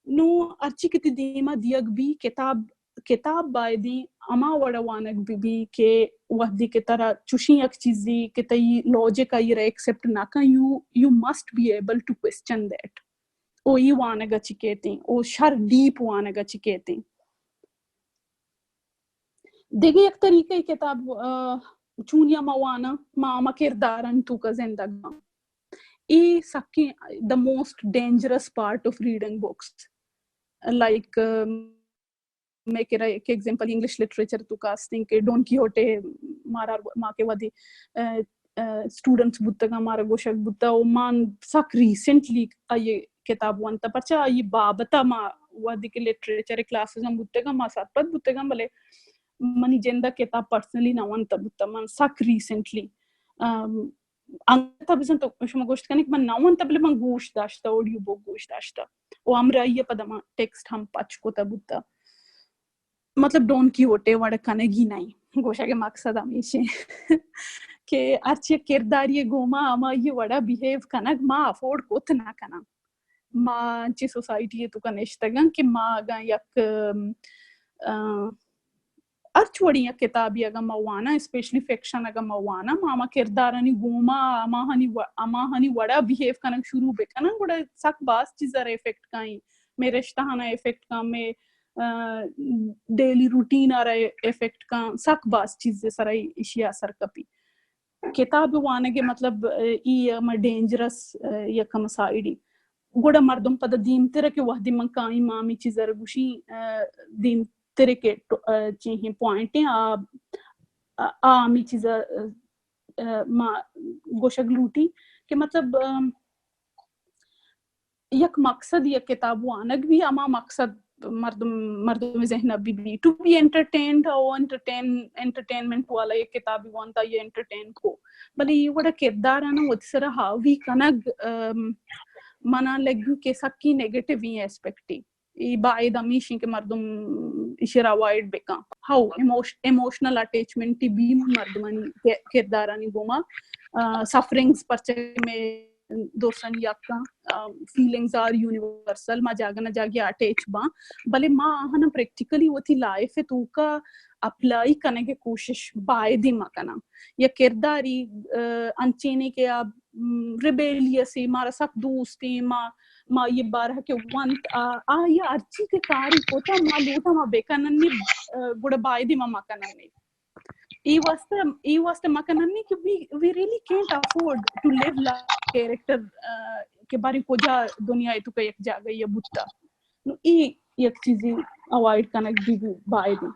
نو ہرچی کہ تی دیما دیگ بی، کتاب کتاب بایدیں ہما وڑا وانگ بہ بی کہ وہدے کہ ترا چوشیں یک چیزے کہ تئی لاجک آئی را ایکسپٹ نہ کن، you, you must be able to question that. او ای وانگ ءَ چی کیتیں، او شر ڈیپ وانگ ءَ چی کیتیں۔ دگہ یک طریقہ کتاب، آ، چونیا ما واناں، ما ہما کردارانی توکا زندگ باں۔ اے سکیں the most dangerous part of reading books. Like, مئے کرا یک ایگزامپل انگلش لٹریچر توکا استیں کہ ڈون کیہوٹے، مارا ما کہ وہدے، آ، آ، اسٹوڈنٹس بوتگاں، مارا گوشگ بوتا، و مان سک ریسنٹلی آئی کتاب وانتا، پرچا آئی بابتا ما وہدے کہ لٹریچر کلاسز ہم بوتگاں، ما سرپد بوتگاں، بلے منی جندا کتاب پرسنلی نہ وانتا بوتا، من سک ریسنٹلی، آم، انگتا بزن تو شما گوشت کنی کہ من نہ وانتا، بلے من گوش داشتا، آڈیو بک گوش داشتا، و ہمراہی پدا ما ٹیکسٹ ہم پچ کتا بوتا۔ مطلب ڈون کیہوٹے وڑ کنگی نہیں۔ گوشگ مقصد ہمیشیں کہ ہرچی کرداری گوما ہما یہ وڑا بیہیو کنگ ما افورڈ کت نہ کناں۔ ما انچی سوسائٹی توکا نشتگاں کہ ما اگاں یک، آ، ہرچ وڑی یک کتابی اگاں ما واناں، اسپیشلی فکشن اگاں ما واناں، ما ہما کردارانی گوما ہماہانی و-، ہماہانی وڑا بیہیو کنگ شروع بکناں، گڑا سک باز چیز را افیکٹ کائیں، مئے رشتہ ہانا افیکٹ کائیں، مئے، آ، ڈیلی روٹین آ را افیکٹ کائیں، سک باز چیز سرا ایشی اثر کپی۔ کتاب وانگ مطلب، آ، ای ہم ڈینجرس، آ، یک ہم سائیڈی۔ گڑا مردم پدا دیمتر کہ وہدے من کائیں ما ہمے چیز را گوشیں، آ، دیمتر کہ ٹو-، آ، چیہیں پوائنٹ ہیں، آ، آ، آ ہمے چیز، آ، آ، ما گوشگ لوٹی کہ مطلب، آ، یک مقصد یک کتاب وانگ بی، ہما مقصد مردم، مردم ذہن بی بی ٹو بی انٹرٹینڈ، او انٹرٹین، انٹرٹینمنٹ والا یک کتاب وانتا یا انٹرٹین کو، بلے یہ وڑا کردار آنا وتی سرا حاوی کنگ، آ، منا لگی کہ سکی نیگیٹو ہی اسپیکٹ ہی۔ ای باید ہمیشیں کہ مردم ایشی را اوائڈ بکن۔ ہاؤ ایموش-، ایموشنل اٹیچمنٹ بی مردمانی کہ-، کردارانی گوما، آ، سفرنگز پرچہ مئے دوستانی یکاں، آ، feelings are universal، ما جاگہ نہ جاگہ اٹیچ باں، بلے ما آہانا پریکٹیکلی وتی لائف توکا اپلائی کنگ کوشش بایدی ما کناں۔ یا کرداری، آ، انچینے کہ آ، م، ریبیلیس ای، مارا سک دوست ای، ما ما یہ بارہ کہ ونت، آ، آ، یا ہرچی کہ کاری کوتا ما لوٹا ما بکنن نی، آ، گڑا بایدی ما مکنن نی۔ ای واسطہ، ای واسطہ مکنن نی کہ we, we really can't afford to live like character، آ، کہ باری کجا دنیا تو کا یک جاگہ یا بوتا۔ نو ای یک چیزی اوائڈ کنگ بی بی بایدی۔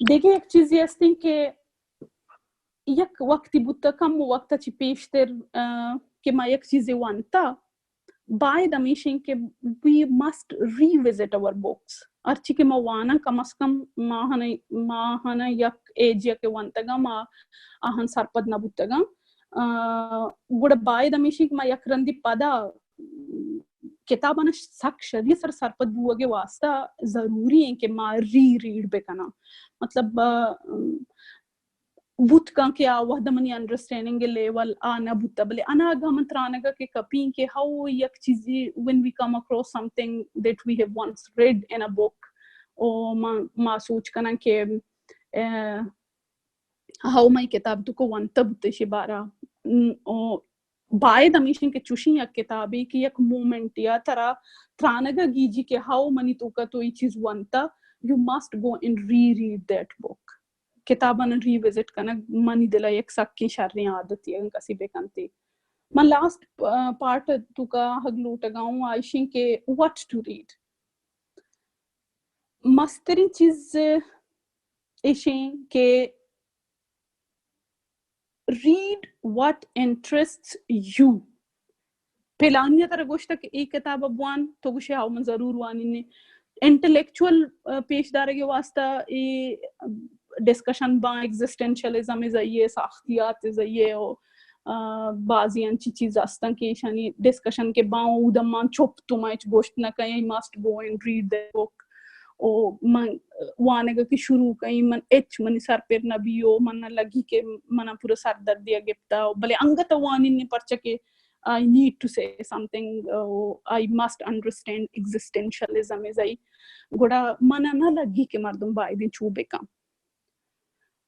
دیگه یک چیزی ہستیں کہ یک وقتی بوتا، کم وقت چی پیشتر، آ، کہ ما یک چیزی وانتا، باید ہمیشیں کہ we must revisit our books۔ ہرچی کہ ما واناں، کم از کم ماہانا، ماہانا یک ایج یا کہ وانتگاں، ما آہن سرپد نہ بوتگاں۔ آ، گڑا باید ہمیشیں کہ ما یک رندی پدا کتابانا سک شری سر سرپد بوگے واسطہ ضروری ہیں کہ ما ری ریڈ بکناں۔ مطلب، آ، بوت کن کہ آ وہد منی انڈرسٹینڈنگ لیول آ نہ بوتا، بلے اناگہ من ترانگا کہ کپیں کہ ہاؤ یک چیزی، when we come across something that we have once read in a book او ما, ما سوچ کناں کہ، ا، ہاؤ مئی کتاب تو کو ونتہ بوتہ شی بارا۔ ن-، او باید ہمیشیں کہ چوشیں یک کتابے کہ یک مومنٹ یا ترا ترانگا گیجی کہ ہاؤ منی توکا تو ای چیز ونتہ، you must go and re read that book. کتاباں ری وزٹ کنگ منی دلا یک سکیں شریں عادتے، اگن کسی بکنتے۔ من لاسٹ پارٹ توکا ہگ لوٹگا ہوں، آئیشیں کہ what to read۔ مستریں چیز ایشیں کہ read what interests you۔ پلانی ء ترا گوشتہ کہ اے کتاب ء بوان، تو گوشے ہاؤ من ضرور وانین۔ انٹلیکچوئل، آ، پیش دارگ ء واسطہ اے ڈسکشن باں، ایگزسٹینشلزم ء ذریعے، ساختیات ء ذریعے، او، آ، بازی انچی چیز ہستاں کہ ایشانی ڈسکشن کہ باں، اود ء مان چپ، تو ما ہچ گوشت نہ کئیں، must go and read the book۔ او من وانگ ء کہ شروع کئیں، من ہچ منی سر پر نہ بی، او من لگی کہ منا پورا سر دردی ء گپتا، بلے انگت وانین پرچہ کہ I need to say something, uh, I must understand existentialism is I۔ گڑا من نہ لگی کہ مردم بایدیں چو بکن۔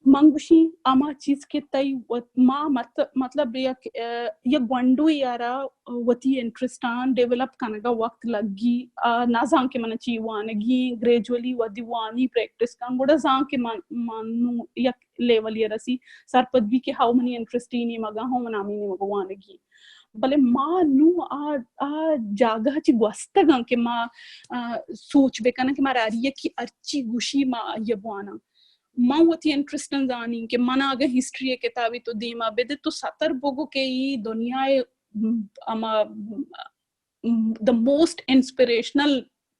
من گوشی ہما چیز کہ تئی وت-، ما مت-، مطلب یک، آ، یک گونڈوے یارا وتی انٹرسٹان ڈیولپ کنگا وقت لگی، آ، نہ زان کہ من چی وانگی، گریجولی ودی وانی پریکٹس کن، گڑا زان کہ من، من نو یک لیول یا رسی سرپد بی کہ ہاؤ منی انٹرسٹ ای نیمگا ہوں، من ہمیں نیمگا وانگی۔ بلے ما نوں آ، آ جاگہ چی گوستگاں کہ ما، آ، سوچ بکناں کہ مارا ہر یکی ہرچی گوشی ما آئی ء بواناں۔ ما وتی انٹرسٹاں زانیں کہ منا اگاں ہسٹری ء کتابے تو دیما بدے تو ستر بگو کہ ای دنیا ء، م، ہما، م، the most inspirational،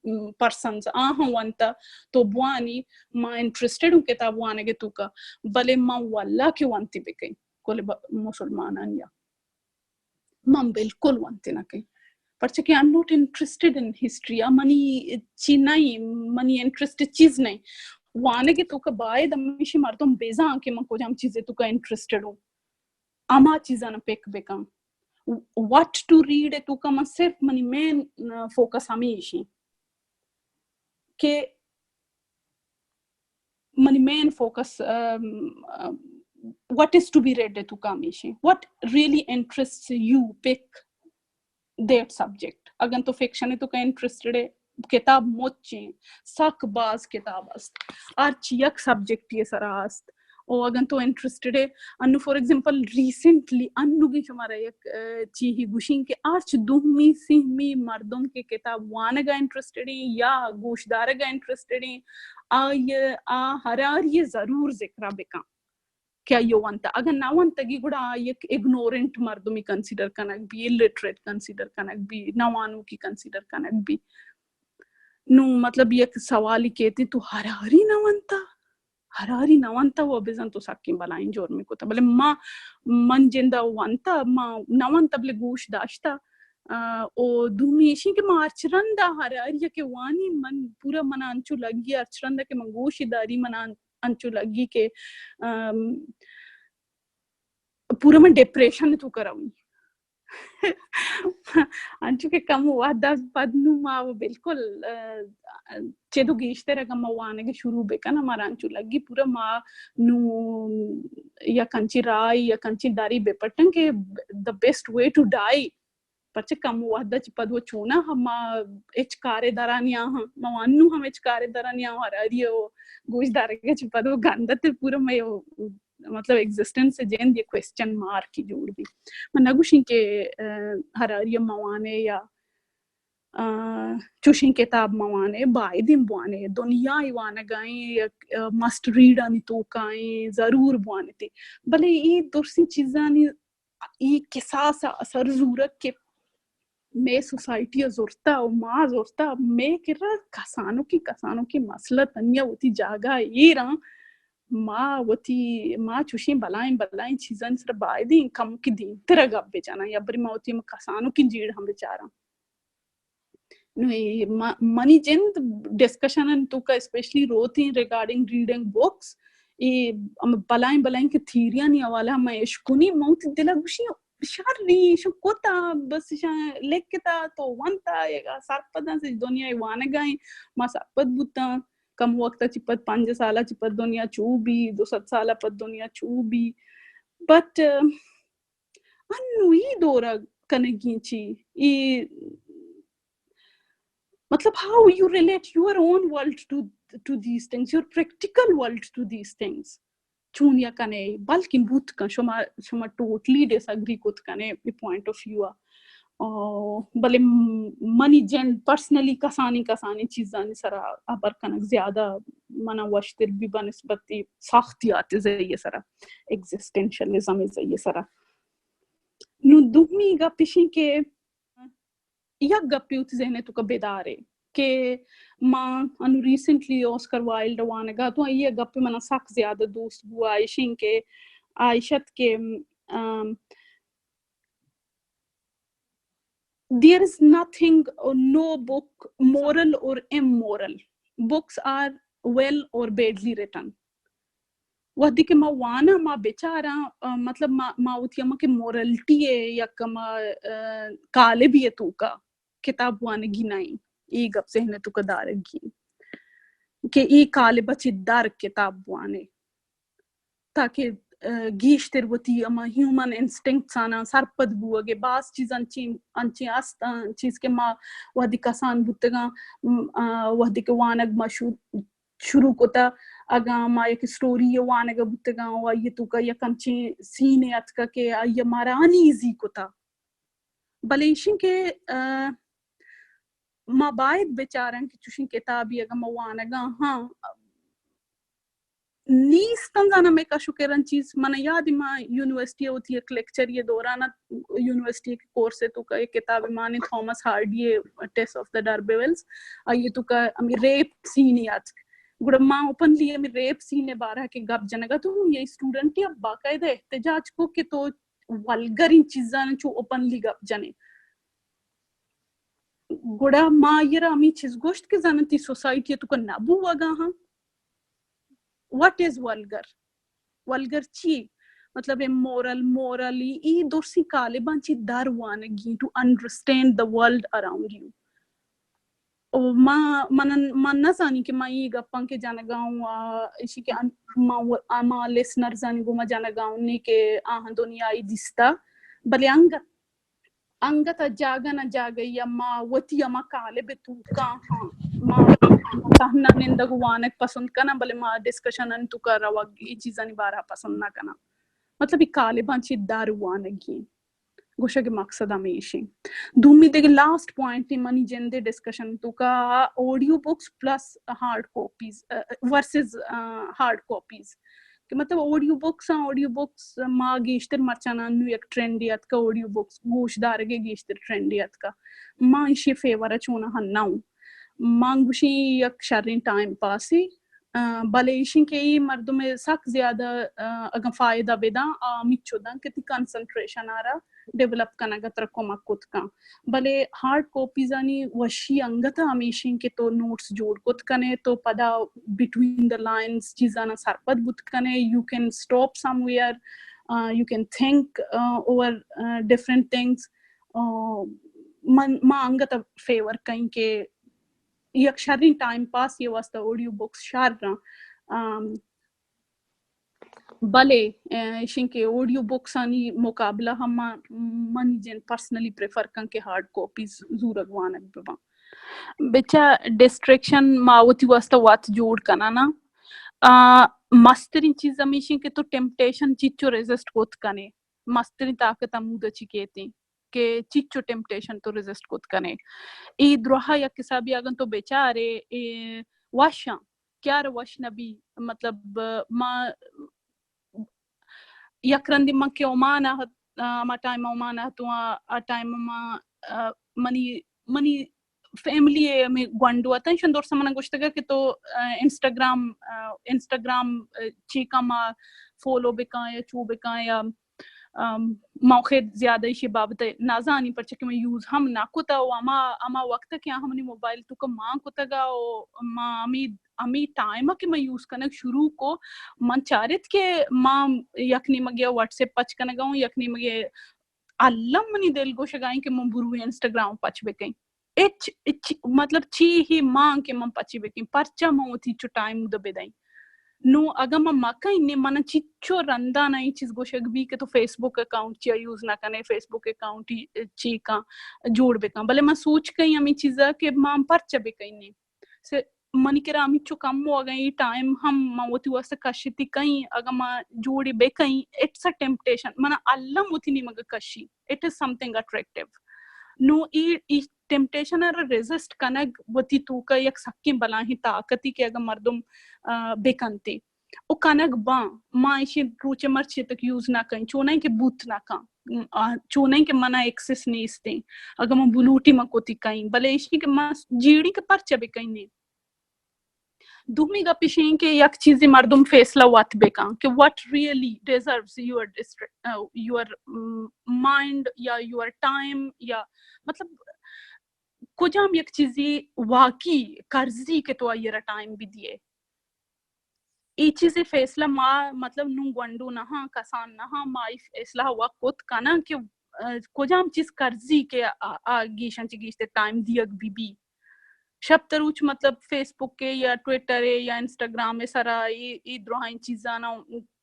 م، persons آہاں ونتا تو بوانی، ما انٹرسٹڈ اوں کتاب وانگ ء توکا، بلے ما واللہ کہ ونتی بکیں کل ب-، مسلمانانی ء۔ من بالکل ونت نہ کن، پرچہ کہ I am not interested in history، آ منی چی نہیں، منی انٹرسٹ چیز نہیں۔ وانگ توکا باید ہمیشی مردم بزان کہ من کجام چیز توکا انٹرسٹڈ ہوں، اما چیزاں پک بکن۔ What to read توکا من صرف منی مین فوکس ہمیشی کہ منی مین فوکس، ام، ام، what is to be read ء توکا ہمیشی، what really interests you, pick that subject۔ اگن تو فکشن ء توکا انٹرسٹڈ ہے، کتاب مچیں، سک باز کتاب است، ہرچ یک سبجیکٹ ء سرا است۔ او اگن تو انٹرسٹڈ ہے، انو فار ایگزامپل ریسنٹلی انوگیں شمارا یک، ا، چیزی گوشیں کہ ہرچ دومی سیمی مردم کہ کتاب وانگا انٹرسٹڈ ہیں یا گوشدارگا انٹرسٹڈ ہیں، آئی آ ہراری ء ضرور ذکر ء بکن کہ آئی ء ونتہ۔ اگاں نہ ونتگی گڑا آئی یک اگنورنٹ مردمی کنسیڈر کنگ بی، الٹریٹ کنسیڈر کنگ بی، نہ وانوکی کنسیڈر کنگ بی۔ نوں مطلب یک سوالی کیتی، تو ہراری نہ ونتہ؟ ہراری نہ ونتہ و بزن تو سکیں بلائیں جرمے کتہ۔ بلے ما، من جند ء ونتہ، ما نہ ونتہ بلے گوش داشتہ۔ آ، او دومی ایشی کہ ما ہرچ رند ء ہراری کہ وانی من پورا منا انچو لگی، ہرچ رند ء کہ من گوشی داری منا انچو لگی کہ، ام، پورا من ڈپریشن تو کرا ہوں۔ انچو کہ کم وہد ء پد نوں ما بالکل، آ، چدو گیشتر اگاں ما وانگ شروع بکن، ہمارا انچو لگی پورا ما نوں یک انچی راہ، یک انچی داری بپٹن کہ the best way to die۔ پرچہ کم وہد ء چہ پد و چوناہا ما ہچ کارے درا نیاہاں، ما انوں ہم ہچ کارے درا نیاہاں، ہراری ء گوش دارگ ء چہ پد و گندت پورا مئے مطلب ایگزسٹنس ء جند یک کوئسچن مارک جوڑ بی۔ من نہ گوشیں کہ، آ، ہراری ء موانے یا، آ، چوشیں کتاب موانے، بایدیں بوانے، دنیا ء وانگائیں یک، آ، مسٹ ریڈ آنی توکائیں، ضرور بوانتے۔ بلے اے درسیں چیزانی اے کساس ء اثر زورگ کہ مئے سوسائٹی ء زرتہ و ما زرتہ، مئے کرا کسانوکی، کسانوکی مسئلہ تنیا وتی جاگہ ء ایراں۔ ما وتی، ما چوشیں بلائیں، بلائیں چیزانی سر بایدیں کمکی دیمتر ء گپ بجناں یا برے ما وتی ہم کسانوکی جیڑ ہم بچاراں۔ نو اے م-، منی جند ڈسکشن انت توکا اسپیشلی روتیں ریگارڈنگ ریڈنگ بکس، اے ہم بلائیں بلائیں کہ تھیریانی حوالہ ما اشکنی، من وتی دل ء گوشی، شر نی، ایشاں کتا، بس ایشاں لکھتا تو ونتا، اے سرپداں سے دنیا ء وانگا ایں، ما سرپد بوتاں۔ کم وقت چی پد، پنج سال چی پد دنیا چو بی، دو سد سال پد دنیا چو بی. بٹ انو ای دور کنگی چی ای، مطلب، how you relate your own world to to these things, your practical world to these things. چون یا کنے، بلکن بوت کن، شما شما ٹوٹلی ڈس اگری کت کنے ای پوائنٹ آف ویو آ. بلے منی جند پرسنلی کسانی کسانی چیزانی سرا ابر کنگ زیادہ منا وشتر بی بنسبت ساختیات زئی سرا، ایگزسٹنشلزم زئی سرا. نو دومی گپ اشی کہ یک گپے وتی ذہن ء توکا بدارے کہ ما انو ریسنٹلی آسکر وائلڈ وانگا تو آئی ء گپ منا سک زیادہ دوست بو، آئیشیں کہ آئیشت کہ um, there is nothing, no book moral or immoral. Books are well or badly written. وہدے کہ ما واناں، ما بچاراں، مطلب ما وتی ہما کہ مورلٹی ء یک ہما کالبی ء توکا کتاب وانگی نہ ایں، اے گپ ذہن ء توکا دارگی کہ اے کالب ء چہ در کتاب وانے تاکہ گیشتر وتی ہما ہیومن انسٹنکٹس آناں سرپد بوگ ء. باز چیز انچیں انچیں است، چیز کہ ما وہدے کسان بوتگاں، وہدے کہ وانگ ما شروع کتا، اگاں ما یک اسٹوری ء وانگ ء بوتگاں و آئی ء توکا یک انچیں سینے اتکا کہ آئی ء مارا انیزی کتا. بلے ایشیں کہ ما باید بچاراں کہ چوشیں کتابی اگاں ما وانگاں ہاں نیست انزاناں مئے کش و کرن چیز. من یاد ما یونیورسٹی وتی یک لیکچر یہ دوران یونیورسٹی کے کورس تو کا ایک کتاب مانے Thomas Hardy Tess of the D'Urbervilles, آئی تو کا ہمیں ریپ سین یاد. گڑا ما اوپنلی ہمیں ریپ سین بارہ کے گپ جنگا تو یہ اسٹوڈنٹ یا باقاعدہ احتجاج کو کہ تو ولگریں چیزاں چو اوپنلی گپ جنے. گڑا ما آئی را ہمیں چیز گوشت کہ زانن تی سوسائٹی تو کا نہ بوگا ہاں. What is vulgar? ولگر چی؟ مطلب امورل، مورل، ای درسی کالباں چی در وانگی to understand the world around you. او ما من من نہ زانی کہ ما ای گپاں کہ جنگا ہوں، ایشی کہ ما ما لسنرز آنی گوما جنگا ہوں نی کہ آہاں دنیا ای دیستا، بلے انگت انگت ء جاگہ نہ جاگہ یا ما وتی ہما کالب توکا ہاں، ما تہنا نندگ وانگ پسند کناں، بلے ما ڈسکشن ان توکا روگ ای چیزانی بارہ پسند نہ کناں. مطلب ای کالباں چی در وانگی گوشگ مقصد ہمیشیں. دومی دیگہ لاسٹ پوائنٹ منی جندے ڈسکشن توکا audio books plus hard copies versus hard copies کہ مطلب آڈیو بکس آں، آڈیو بکس ما گیشتر مرچاں نو یک ٹرینڈے اتکا، آڈیو بکس گوش دارگ ء گیشتر ٹرینڈے اتکا. ما ایشی فیور ء چوناہا نہ اوں. ما گوشیں یک شریں ٹائم پاسے، بلے ایشیں کہ ای مردم سک زیادہ اگاں فائدہ بداں، آ ہمیچو داں کہ تی کنسنٹریشن آرا ڈیولپ کنگ ء ترا کمک کت کن. بلے ہارڈ کاپیز آنی وشی انگت ہمیشیں کہ تو نوٹس جوڑ کت کنے، تو پدا بٹوین دا لائنز چیزانا سرپد بوت کنے. You can stop somewhere, you can think over different things. من ما انگت فیور کئیں کہ یک شریں ٹائم پاس یہ واسطہ آڈیو بکس شر آں. بلے ایشیں کہ آڈیو بکس آنی مقابلہ ہم منی جن پرسنلی پریفر کن کہ ہارڈ کاپیز زورگ وانگ بباں. بچا ڈسٹریکشن ما وتی واسطہ وت جوڑ کنانا. مسترین چیز ہمیشیں کہ تو ٹیمپٹیشن چیچو ریزسٹ کوت کنے، مسترین طاقت ہمود چی کیتیں کہ چیچو ٹیمپٹیشن تو ریزسٹ کوت کنے. ای دروہا یک حسابی اگن تو بچارے وشاں کیار وش نبی. مطلب ما یک رندی من کہ عمان ء ہما ٹائم عمان ء تو آ ٹائم ما منی منی فیملی ء ہمے گونڈو اتاں، ایشاں درس من گوشتگ کہ تو انسٹاگرام انسٹاگرام چیکاں ما فالو بکاں یا چو بکاں یا ما خیر زیادہ ایشی بابت نہ زانی، پرچہ کہ من یوز ہم نہ کتا و ہما ہما وقت کہ آ ہمنی موبائل تو کہ مان کتگا و ما ہمے ہمے ٹائم کہ من یوز کنگ شروع کو، من چارت کہ ما یک نیمگے واٹس ایپ پچ کنگا ہوں، یک نیمگے الم منی دل گوشگا ایں کہ من بروی انسٹاگرام پچ بکیں. اچ اچ مطلب چی ہی مان کہ من پچی بکیں، پرچا من وتی چو ٹائم دو بدئیں؟ نو اگاں من مکئیں نے، من چچو رندا نہ اے چیز گوشگ بی کہ تو فیس بک اکاؤنٹ چیا یوز نہ کنے، فیس بک اکاؤنٹ چی کاں جوڑ بکاں، بلے من سوچ کئیں ہمیں چیزا کہ من پرچا بکئیں نے۔ سے منی کرا ہمچو کم ہو، اگاں اے ٹائم ہم من وتی واسطہ کشتی کئیں، اگاں من جوڑی بکئیں، اٹس اے ٹیمپٹیشن، من الم وتی نیمگ کشی، it is something attractive. No اے، اے ٹیمپٹیشن ءَ ریزسٹ کنگ وتی توکا یک سکیں بلاہیں طاقتی کہ اگاں مردم، آ، بکنتی او کنگ باں، ما ایشی روچے مرچی تک یوز نہ کئیں، چونیں کہ بوت نہ کن، آ، چونیں کہ منا ایکسس نیستیں، اگاں من بلوٹی من کتی کئیں، بلے ایشی کہ ما جیڑی کہ پرچہ بکئیں نے۔ دومی گپ ایش ایں کہ یک چیزے مردم فیصلہ وت بکن کہ what really deserves your distri-، آ، your، م، mind یا your time یا مطلب کجام یک چیزے واقعی کرزی کہ تو آئی را ٹائم بدیے۔ اے چیزے فیصلہ ما مطلب نوں گونڈو نہ ہاں، کسان نہ ہاں، ما اے فیصلہ وت کت کناں کہ، آ، کجام چیز کرزی کہ آ، آ گیشاں چہ گیشتر ٹائم دیگ بی بی۔ شپ تروچ مطلب فیس بک ءَ یا ٹویٹر ءَ یا انسٹاگرام ءِ سرا اے، اے دراہیں چیزاں،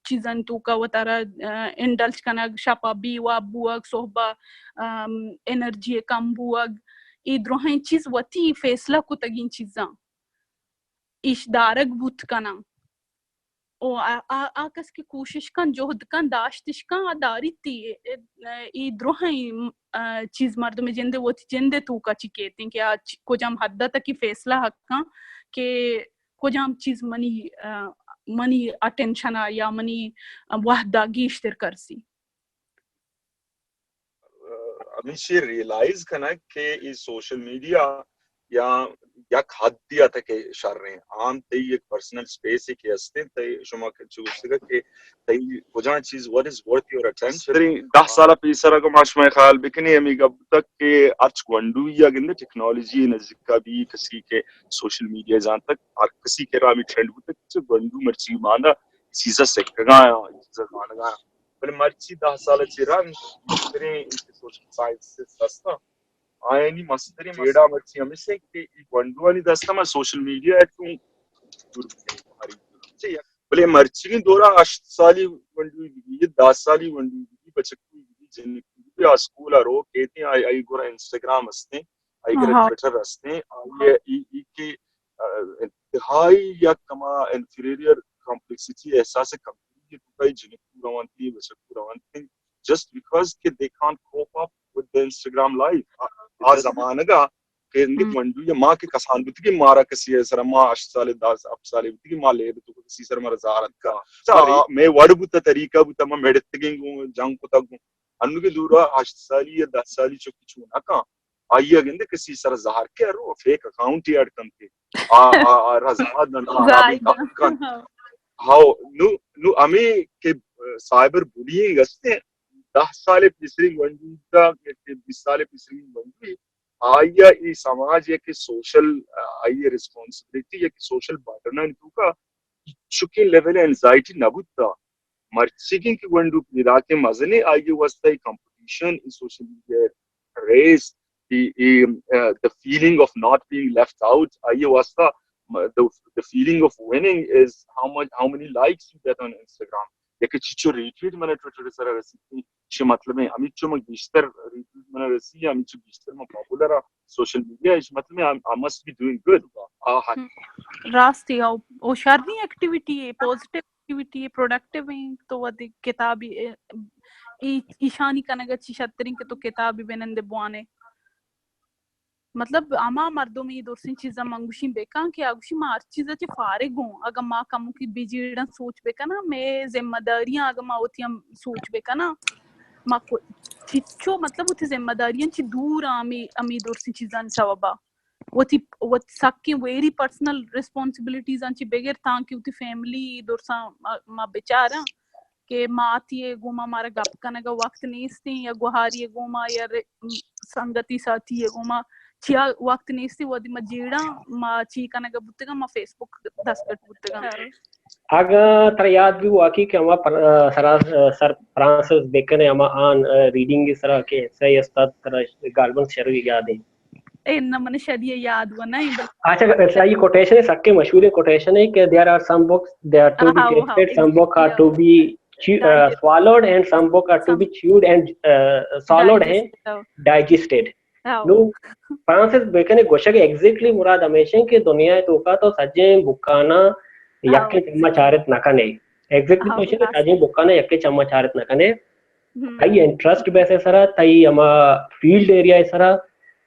چیزاں توکا وتارا، آ، انڈلج کنگ، شپا بے واب بوگ، صحبا، آم، انرجی کم بوگ، اے دراہیں چیز وتی فیصلہ کتگیں چیزاں ایش دارگ بوت کناں۔ او آ، آ، آ کس کہ کوشش کن، جہد کن، داشتش کن، آ داریتی۔ اے، اے، اے دراہیں، آ، چیز مردم جندے وتی جندے توکا چی کیتیں کہ آ چ-، کجام حد تک فیصلہ حق کن کہ کجام چیز منی، آ، منی اٹینشن ءَ یا منی وہد ءَ گیشتر کرسی۔ ہمیشی ریئلائز کنگ کہ اے سوشل میڈیا یا یک حدی ءَ تک شر ایں۔ عام تئی یک پرسنل اسپیس کہ ہستیں، تئی شما کہ چو گوشتگ کہ تئی کجام چیز، what is worth your attention۔ تریں دہ سال پیسر اگاں ما شما خیال بکنیں، ہمیں گپ تک کہ ہرچ گونڈوی یا گندے ٹیکنالوجی نزدیکا بی، کسی کہ سوشل میڈیا زانتگ، ہر کسی کہ رامی ٹرینڈ بوتگ، چہ گونڈو مرچی باندا چیزا سکگا، چیزا زانگا۔ بلے مرچی دہ سال چہ رند مستریں سوشل سائنسز ہستاں، آیانی مستریں جیڑہ مرچی ہمیش ایں کہ اے گونڈوانی دستا ما سوشل میڈیا ءَ چوں دور بکنیں۔ بلے مرچیگیں دورا ہشت سالی گونڈوی بگی، دہ سالی گونڈوی بگی، بچکوی بگی، جنکی بگی، آ اسکول ءَ رو کیتیں، آئی، آئی گورا انسٹاگرام ہستیں، آئی گورا ٹویٹر ہستیں، آئی ای، ای کہ، آ، انتہائی یک کما انفیریئر کمپلیکسٹی، احساس کمتری توکا جنکو روانتی، بچکو روانتی، just because کہ they can't cope up with the Instagram life۔ آ، آ زمانگا کہ اندی گونڈو یا ما کہ کسان بوتگی، مارا کسی سر، ما ہشت سال، دہ، ہفت سال بوتگی، ما لیب تو کسی سر مارا زہر اتکا۔ مے وڑ بوتا، طریقہ بوتا، ما مڑتگیں گوں، جنگ کتگ گوں۔ انوگیں دورا ہشت سالی یا دہ سالی چکی چون نکاں۔ آئی ءَ گندے کسی سر زہر کہ رو فیک اکاؤنٹ ایڈ کنتے۔ آ، آ، آ را زہر دن، آ را کپ کن۔ ہاں۔ ہاؤ، نو، نو ہمیں کہ سائبر بلینگ ہستے، دہ سال پیسری گونڈو تا، کہ بیس سال پیسری گونڈو، آئی ءَ اے سماج یا کہ سوشل، آئی ءِ ریسپانسبلٹی یا کہ سوشل برڈن ءِ توکا چکیں لیول انزائٹی نہ بوتا۔ مرچیگیں کہ گونڈو پیداکیں مزنیں، آئی ءِ واسطہ اے کمپٹیشن، اے سوشل میڈیا ریس، اے، اے، آ، the feeling of not being left out، آئی ءِ واسطہ، م-، the, the feeling of winning is how much, how many likes you get on Instagram۔ یا کہ چیچو ریٹویٹ من ٹویٹر سر رسیتی، چی مطلب ہے، ہمیچو من گیشتر ریٹویٹ من رسی، ہمیچو گیشتر من پاپولر آ سوشل میڈیا، اش مطلب ہے، I, I must be doing good۔ آ، ہاں۔ ہم۔ راستی او، او شریں ایکٹیویٹی ہے، پازیٹیو ایکٹیویٹی ہے، پروڈکٹیو ہیں، تو وہ دی کتابی، اے، ای، ایشانی کنگا چی شتریں کہ تو کتابی بنندے بوانے۔ مطلب، ہما مردم ای درسیں چیزاں من گوشیں بکن کہ آ گوشی ما ہر چیزا چہ فارغ ہوں۔ اگاں ما کموکی بجیڑاں سوچ بکناں، مے ذمہ داریاں اگاں ما وتی ہم سوچ بکناں، ما کو-، چچو مطلب وتی ذمہ داریاں چہ دور آں ہمے، ہمے درسیں چیزاں سببا۔ وتی، وتی سکیں ویری پرسنل ریسپانسبلٹیزاں چہ بگر تانکہ وتی فیملی درساں ما، ما بچاراں۔ کہ ماتی ء گوما مارا گپ کنگ ء وقت نیستیں یا گوہاری ء گوما یا ر-، سنگتی ساتھی ء گوما چیا وقت نیستیں، وھدی ما جیڑاں، ما چی کنگ ء بوتگاں، ما فیس بک دستکٹ بوتگاں۔ اگاں ترا یاد بی واقعی کہ ہما پر-، سرا-، سر فرانسس بیکن ء ہما آن ریڈنگ ء سرا کہ ایسے استاد ترا گالبن شروی یاد انت۔ اے نہ من شادی یاد و نہ، بلے اچھا، اچھا، یہ کوٹیشن ہے، سکے مشہور کوٹیشن ہے کہ there are some books they are to be ہاں، ہاں، tasted, some book are to be chew- uh, swallowed and some book are to be chewed and uh, swallowed ہیں, digested. نو فرانسس بیکن گوشگ ایگزیکٹلی مراد ہمیشہ کہ دنیا توکا تو سجیں بکانا یکے چما چارت نہ کنے. ایگزیکٹلی تو کہ سجیں بکانا یکے چما چارت نہ کنے. تئی انٹرسٹ بیس سرا، تئی ہما فیلڈ ایریا سرا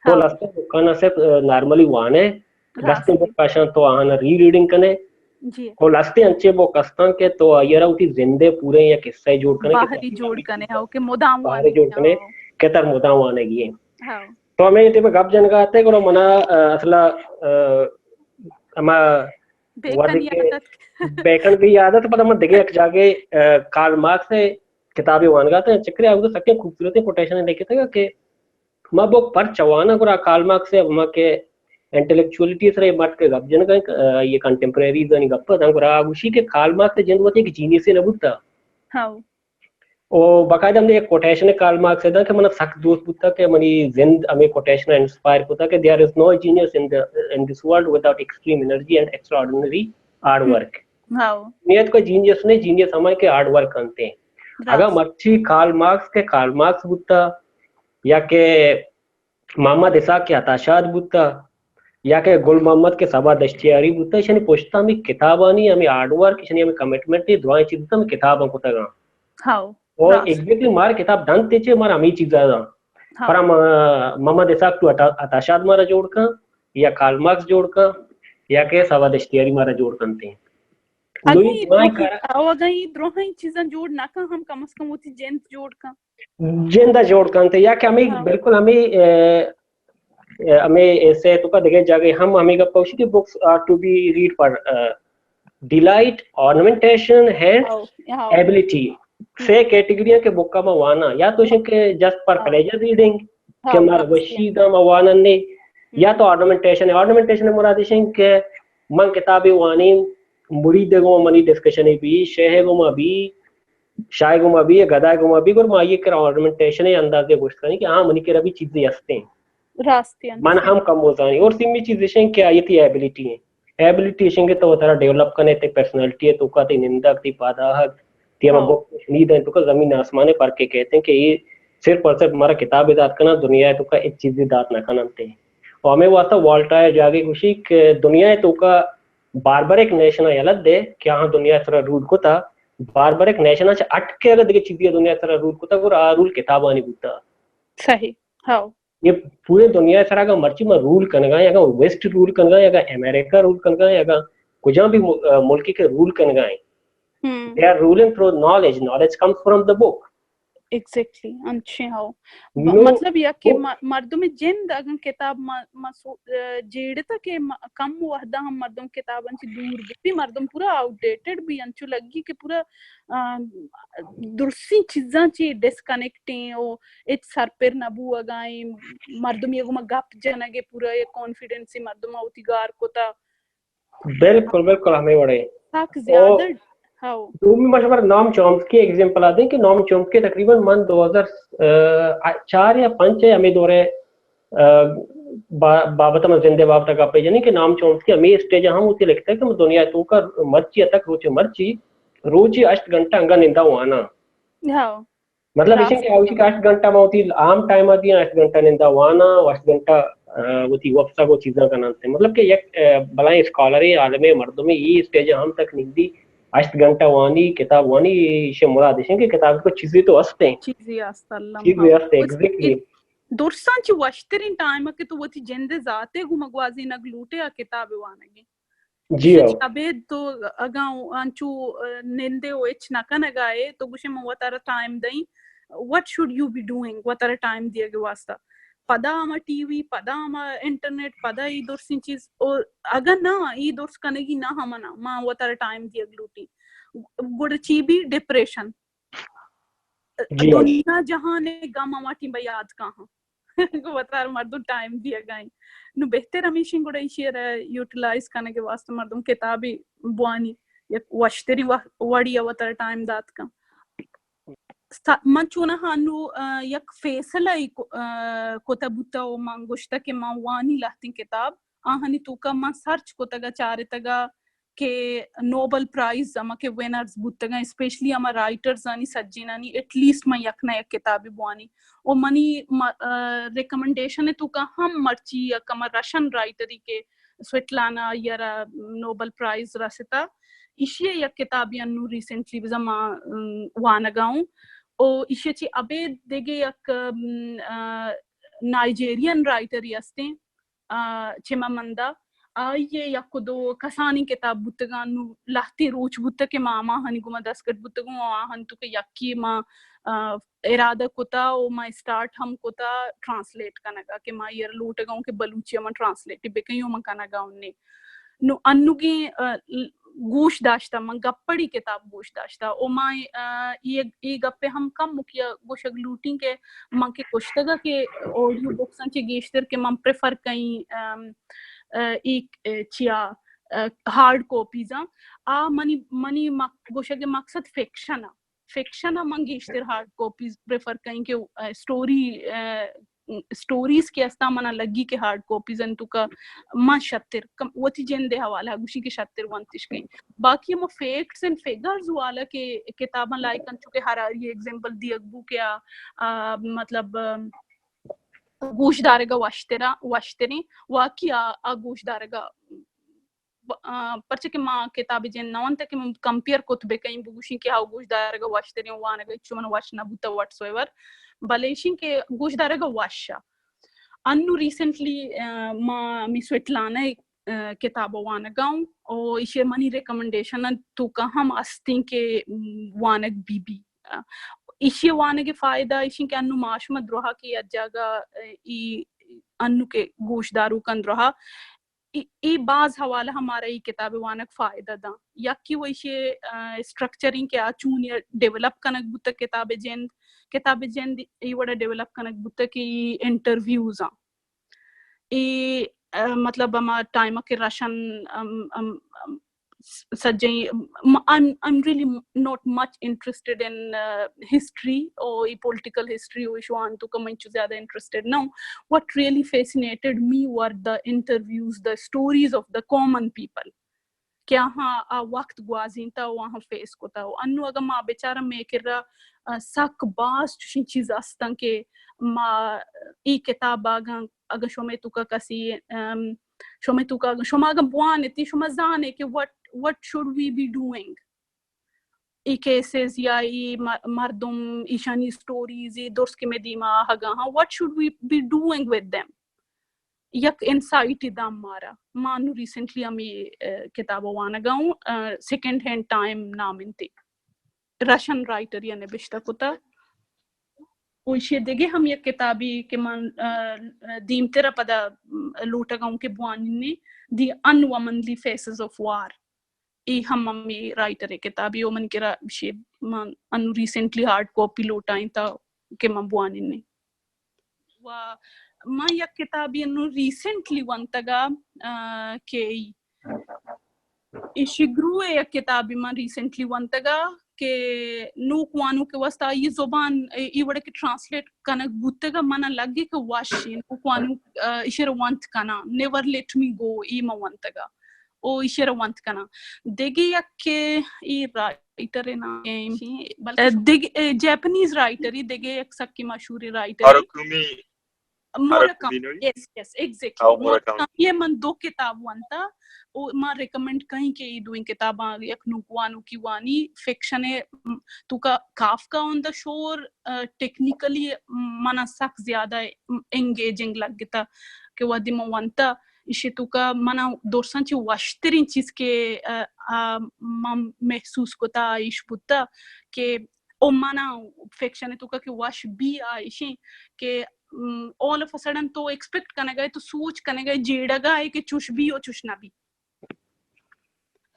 تو لستے بکانا سے نارملی وانے، لستے بکاشاں تو آہانا ری ریڈنگ کنے. جی. تو لستے انچے بک استاں کہ تو آئیرا وتی زندے پورے یا قصہ جوڑ کنے کہ باہری جوڑ کنے، ہاں، کہ مدام باہری جوڑ کنے کہ تر مدام وانے گیے. ہاں. تو ہمیں ٹیم گپ جنگا آتے گڑا منا، آ، اصلا، آ، ہما بیکن یاد ات. بیکن بھی یاد ات، پدا من دگہ یک جاگے، آ، کارل مارکس ہے کتابے وانگا تے، چکرے آگو سکے خوبصورت کوٹیشن لکھے تھا کہ ما بک پر چوانا گڑا کارل مارکس ہے ہما کہ انٹلیکچوئلٹی سرا مٹ کے گپ جنگا، آ، یہ کنٹمپریریز آنی گپ تھا گڑا گوشی کہ کارل مارکس جند وتی ایک جینیس نہ بوتا. ہاں. او باقاعدہ ہمیں ایک کوٹیشن کارل مارکس ہے کہ من سخت دوست بوتا کہ منی زند ہمیں کوٹیشن انسپائر کتا کہ there is no genius in the in this world without extreme energy and extraordinary hard work. ہاں. نیت کو جینیس نے، جینیس ہمیں کہ ہارڈ ورک کرتے ہیں. اگر مرچی کارل مارکس کے کارل مارکس بوتا یا کہ محمد اسحاق کے عطا شاد بوتا یا کہ گل محمد کے صبا دشتیاری بوتا، ایشانی پشتا ہمیں کتابانی، ہمیں ہارڈ ورک، ایشانی ہمیں کمٹمنٹ، یہ درائیں چیز بوتا، ہمیں کتاباں کتگاں. ہاں. اور ایگزیکٹلی مارا کتاب دنت چے مارا ہمیں چیز داں. ہاں. پر ہم، آ، محمد اسحاق تو عطا، عطا شاد مارا جوڑ کن یا کارل مارکس جوڑ کن یا کہ صبا دشتیاری مارا جوڑ کنتے. اگاں یہ درائیں چیزاں جوڑ نہ کن، ہم کم از کم وتی جند جوڑ کن. جند جوڑ کنتے یا کہ ہمیں بالکل ہمیں، اے، اے، ہمیں ایسے تو کا دگہ جاگے ہم ہمیں گپ پوشی کہ books are to be read for, uh, delight, ornamentation and ability. سے کیٹیگریاں کہ بکا ما وانا، یا تو شن کہ جسٹ پر پلیجر ریڈنگ کہ مارا وشی دا ما وانا نے، یا تو آرنمنٹیشن ہے. آرنمنٹیشن مراد شن کہ من کتابی وانیم، مرید گو منی ڈسکشن بھی، شیخ گو ما بھی، شاہ گو ما بھی، گدا گو ما بھی، گر ما یہ کرا آرنمنٹیشن ہے اندازے گوشت کنی کہ ہاں منی کرا بھی چیزیں ہستے ہیں. راستی انت. من ہم کم بوزانی. اور سیمی چیز ایشیں کہ آئی تی ایبلٹی ہیں. ایبلٹی ایشیں کہ تو ترا ڈیولپ کنے، تے پرسنالٹی ہے، تو کا تے نندگ، تے پاداہگ، تے ہم بک نی دیں، تو کا زمین آسمان ہے فرق کے کہتے ہیں کہ یہ صرف اور صرف ہمارا کتاب دات کنا، دنیا ہے تو کا ایک چیز دات نہ کنا تے. اور ہمیں واسطہ والٹا ہے جاگے گوشی کہ دنیا ہے تو کا بار بار ایک نیشن یلت دے کہ ہاں دنیا سرا رول کتا، بار بار ایک نیشن اچ اٹکے اگر دیگه چیزی دنیا سرا رول کتا، گور آ رول کتابانی بوتا. صحیح. ہاؤ. یہ پورے دنیا سرا اگر مرچی ما رول کنگا، یا اگر ویسٹ رول کنگا، یا اگر امریکہ رول کنگا، یا اگر کجا بھی مل-، ملکی کے رول کنگا ہیں. They are ruling through knowledge. Knowledge comes from the book. Exactly, انچیں ہو. ب-، نو، مطلب یا کہ م-، مردم جند اگن کتاب م-، م-، سو-، ا، جیڑتا کہ م-، کم وحدہ ہم مردم کتاباں چی دور بی، مردم پورا آؤٹ ڈیٹڈ بی، انچو لگی کہ پورا، ا، درسیں چیزاں چی ڈسکنیکٹ ہیں، او ہچ سرپر نہ بوگا ہیں، مردم یہ گما گپ جنگے پورا یہ کانفیڈنس مردم ہوتی گار کتا. بالکل، بالکل ہمیں وڑے. سک زیادہ. ہاؤ. دومی ما شمار نام چومسکی ایگزامپل آ دیں کہ نام چومسکی تقریباً من دو ہزار چار یا پنچ ہے ہمیں دورے، آ، با-، بابت میں زندے بابت کا پہ جنی کہ نام چومسکی ہمیں اسٹیج ہم ہوتی لکھتا ہے کہ دنیا تو کا مرچی تک روچے مرچی، روچے اشت گھنٹہ انگا نندا وانا. ہاؤ. مطلب ایشیں کہ آوشی کہ ہشت گھنٹہ ما وتی عام ٹائم آ دیاں، ہشت گھنٹہ نندا وانا و ہشت گھنٹہ، آ، وتی وپسگ و چیزاں کنان تے. مطلب کہ یک، آ، بلائیں اسکالرے، عالمے، مردمے ای اسٹیج ہم تک نندی، ہشت گھنٹہ وانی، کتاب وانی، ایشی مراد ایشیں کہ کتاب کو چیزی تو ہستے. چیزی ہست، اللہ چیزی ہست، ایگزیکٹلی. درساں چی وشترین ٹائم کہ تو وتی جند ذاتے گو مگوازی نگ لوٹے آ کتاب وانگی. جی ہاں. ابید تو اگاں انچو، آ، نندے و ہچ نہ کنگا ئے، تو گوشے من وتارا ٹائم دئیں. What should you be doing؟ وتارا ٹائم دیگ واسطہ. پدا ہما ٹی وی، پدا ہما انٹرنیٹ، پدا ای درسیں چیز. او اگاں نہ، ای درس کنگی نہ ہمنا، ما وتارا ٹائم دیگ لوٹی. گڑا چی بی؟ ڈپریشن. جی ہاں. دنیا جہان غم ہما ٹیم یاد کاہاں. وتارا مردم ٹائم دیگا ہیں. نو بہتر ہمیشیں گڑا ایشی را یوٹیلائز کنگ واسطہ مردم کتابی بوانی، یک وشتری وڑی وتارا ٹائم دات کن. من چوناہا انو یک فیصلہ ای کتہ بوتہ و من گوشتہ کہ من وانی لہتیں کتاب آہانی توکا من سرچ کتگا، چارتگا کہ نوبل پرائز ہما کہ ونرز بوتگاں، اسپیشلی ہما رائٹرز آنی سجینانی ایٹ لیسٹ من یک نہ یک کتابے بوانی۔ و منی ریکمنڈیشن توکا ہم مرچی یک ہما رشن رائٹری کہ سویٹلانا، آئی ء را نوبل پرائز رستہ، ایشی ء یک کتابے انو ریسنٹلی بزاں ما وانگا اوں۔ او ایشی ء چہ ابید دگہ یک نائجیرین رائٹرے استیں، چمامندا، آئی ء یک و دو کسانیں کتاب بوتگاں، نو لہتیں روچ بوتگ کہ ما ہماہانی گوما دستگٹ بوتگوں، آہانی توکا یکے ما ارادہ کتا و ما اسٹارٹ ہم کتا ٹرانسلیٹ کنگا کہ ما ایر لوٹگا اوں کہ بلوچی ء من ٹرانسلیٹ بکنی و من کنگا اوں نے۔ نو انوگیں گوش داشتہ، من گپڑی کتاب گوش داشتہ و ما اے گپے ہم کم مکیا گوشگ لوٹیں کہ من کہ گوشتگا کہ آڈیو بکساں چہ گیشتر کہ من پریفر کئیں اے چیا ہارڈ کاپیزاں۔ آ منی منی گوشگ مقصد فکشن ء فکشن ء من گیشتر ہارڈ کاپیز پریفر کئیں کہ اسٹوری اسٹوریز کہ استا منا لگی کہ ہارڈ کاپیز انت توکا من شتر وتی جند ء حوالہ گوشی کہ شتر ونتش کئیں۔ باقی ہما فیکٹس اینڈ فگرز والا کہ کتاباں لائک انت چونکہ ہراری ایگزامپل دیگ بو کہ مطلب گوش دارگا وشترا وشتریں واقعی آ گوش دارگا پرچہ کہ ما کتاب جند نہ ونتہ کہ من کمپیئر کت بہ کئیں بگوشیں کہ ہاو گوش دارگ ء وش تریں وانگ ء چو من وش نہ بوتہ وٹس ایور، بلے ایشیں کہ گوش دارگ ء وش ء۔ انو ریسنٹلی ما ہمے سویٹلانہ ء کتاب ء وانگ ء اوں او ایشی منی ریکمنڈیشن ء توکا ہم استیں کہ وانگ بی بی۔ ایشی وانگ ء فائدہ ایشیں کہ انو ما شما درہا کہ یک جاگہ ای انو کہ گوش داروکاں درہا اے باز حوالہ ہمارا اے کتاب وانگ فائدہ داں۔ یکی وشی اسٹرکچرنگ کہ آ چونی ڈیولپ کنگ بوتہ کتاب جند، کتاب جند اے وڑا ڈیولپ کنگ بوتہ کہ اے انٹرویوز آں۔ اے مطلب ہما ٹائم کہ رشن سجیں I'm really not much interested in history او اے پولیٹیکل ہسٹری او ایشو آن تو کم انچو زیادہ انٹرسٹڈ نہ ہوں۔ What really fascinated me were the interviews, the stories of the common people. کہ آہاں آ وقت گوازینتا و آہاں فیس کتا و انو اگاں ما بچارا مے کرا سک باز چوشیں چیز استن کہ ما ای کتاب اگاں اگاں شمے توکا کسی شمے توکا شما اگاں بوان اتی شما زانے کہ what what should we be doing. ای کیسز یا ای مردم ایشانی سٹوریز ای درست کہ میں دیما آہگا ہاں، what should we be doing with them. یک انسائٹ دام مارا۔ ما نو ریسنٹلی ہمی کتاب وانگا ہوں، سیکنڈ ہینڈ ٹائم نام انتی، رشن رائٹر یا نبشتہ کتا۔ و ایشی دگہ ہم یک کتابی کہ من دیمترا پدا لوٹگا ہوں کہ بوانینی، دی ان وومنلی فیسز آف وار۔ ای ہم ہمی رائٹر کتابی او من کرا شی من انو ریسنٹلی ہارڈ کاپی لوٹائیں تا کہ من بوانینی۔ و من یک کتابی انو ریسنٹلی ونتگا کہ ایشگرو ء یک کتابے من ریسنٹلی ونتگا کہ نوک وانوک ء واستہ آئی زبان ای وڑ کہ ٹرانسلیٹ کنگ بوتگا، من لگے کہ وش نوک وانوک ایشر ونت کناں، نیور لیٹ می گو ای من ونتگا او ایشر ونت کناں۔ دگہ یک کہ ای رائٹر نام بلکہ دگہ جیپنیز رائٹر ای دگہ یک سکی مشہور رائٹر موراکامی۔ یس یس ایگزیکٹلی، موراکامی۔ یہ من دو کتاب ونتا او ما ریکمنڈ کہیں کہ ای دوئیں کتاباں یک نوک وانوکی وانی۔ فکشن ء توکا کافکا آن دا شور ٹیکنیکلی منا سک زیادہ انگیجنگ لگتا کہ وہدی من ونتا ایشی توکا منا درساں چہ وشترین چیز کہ من محسوس کتا ایش بوتا کہ او منا فکشن توکا کہ وش بی آ ایشیں کہ آل آف ا سڈن تو ایکسپیکٹ کنگا ہے، تو سوچ کنگا ہے، جیڑگا ہے کہ چوش بی او چوش نہ بی۔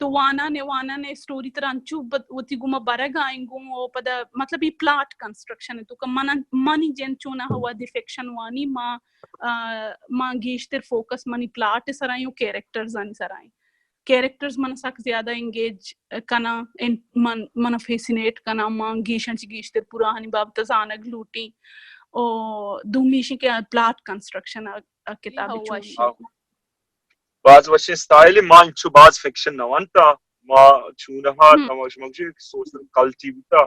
تو وانان ء وانان ء اسٹوری ترا انچو وتی گوما برگ آئیں گوں او پدا مطلب ای پلاٹ کنسٹرکشن توکا من منی جند چونا ہوا دی فکشن وانی ما ما گیشتر فوکس منی پلاٹ سرائیں و کیریکٹرز آنی سرائیں۔ کیریکٹرز من سک زیادہ انگیج کناں، من من فیسینیٹ کناں، من گیشاں چہ گیشتر پورا آہانی بابت زانگ لوٹیں۔ او دومی ایش کہ پلاٹ کنسٹرکشن کتاب چون۔ باز وشیں سٹائل، ما انچو باز فکشن نہ ونتا، ما چونہا تما شما گوشے سوشل کلٹ بوتا،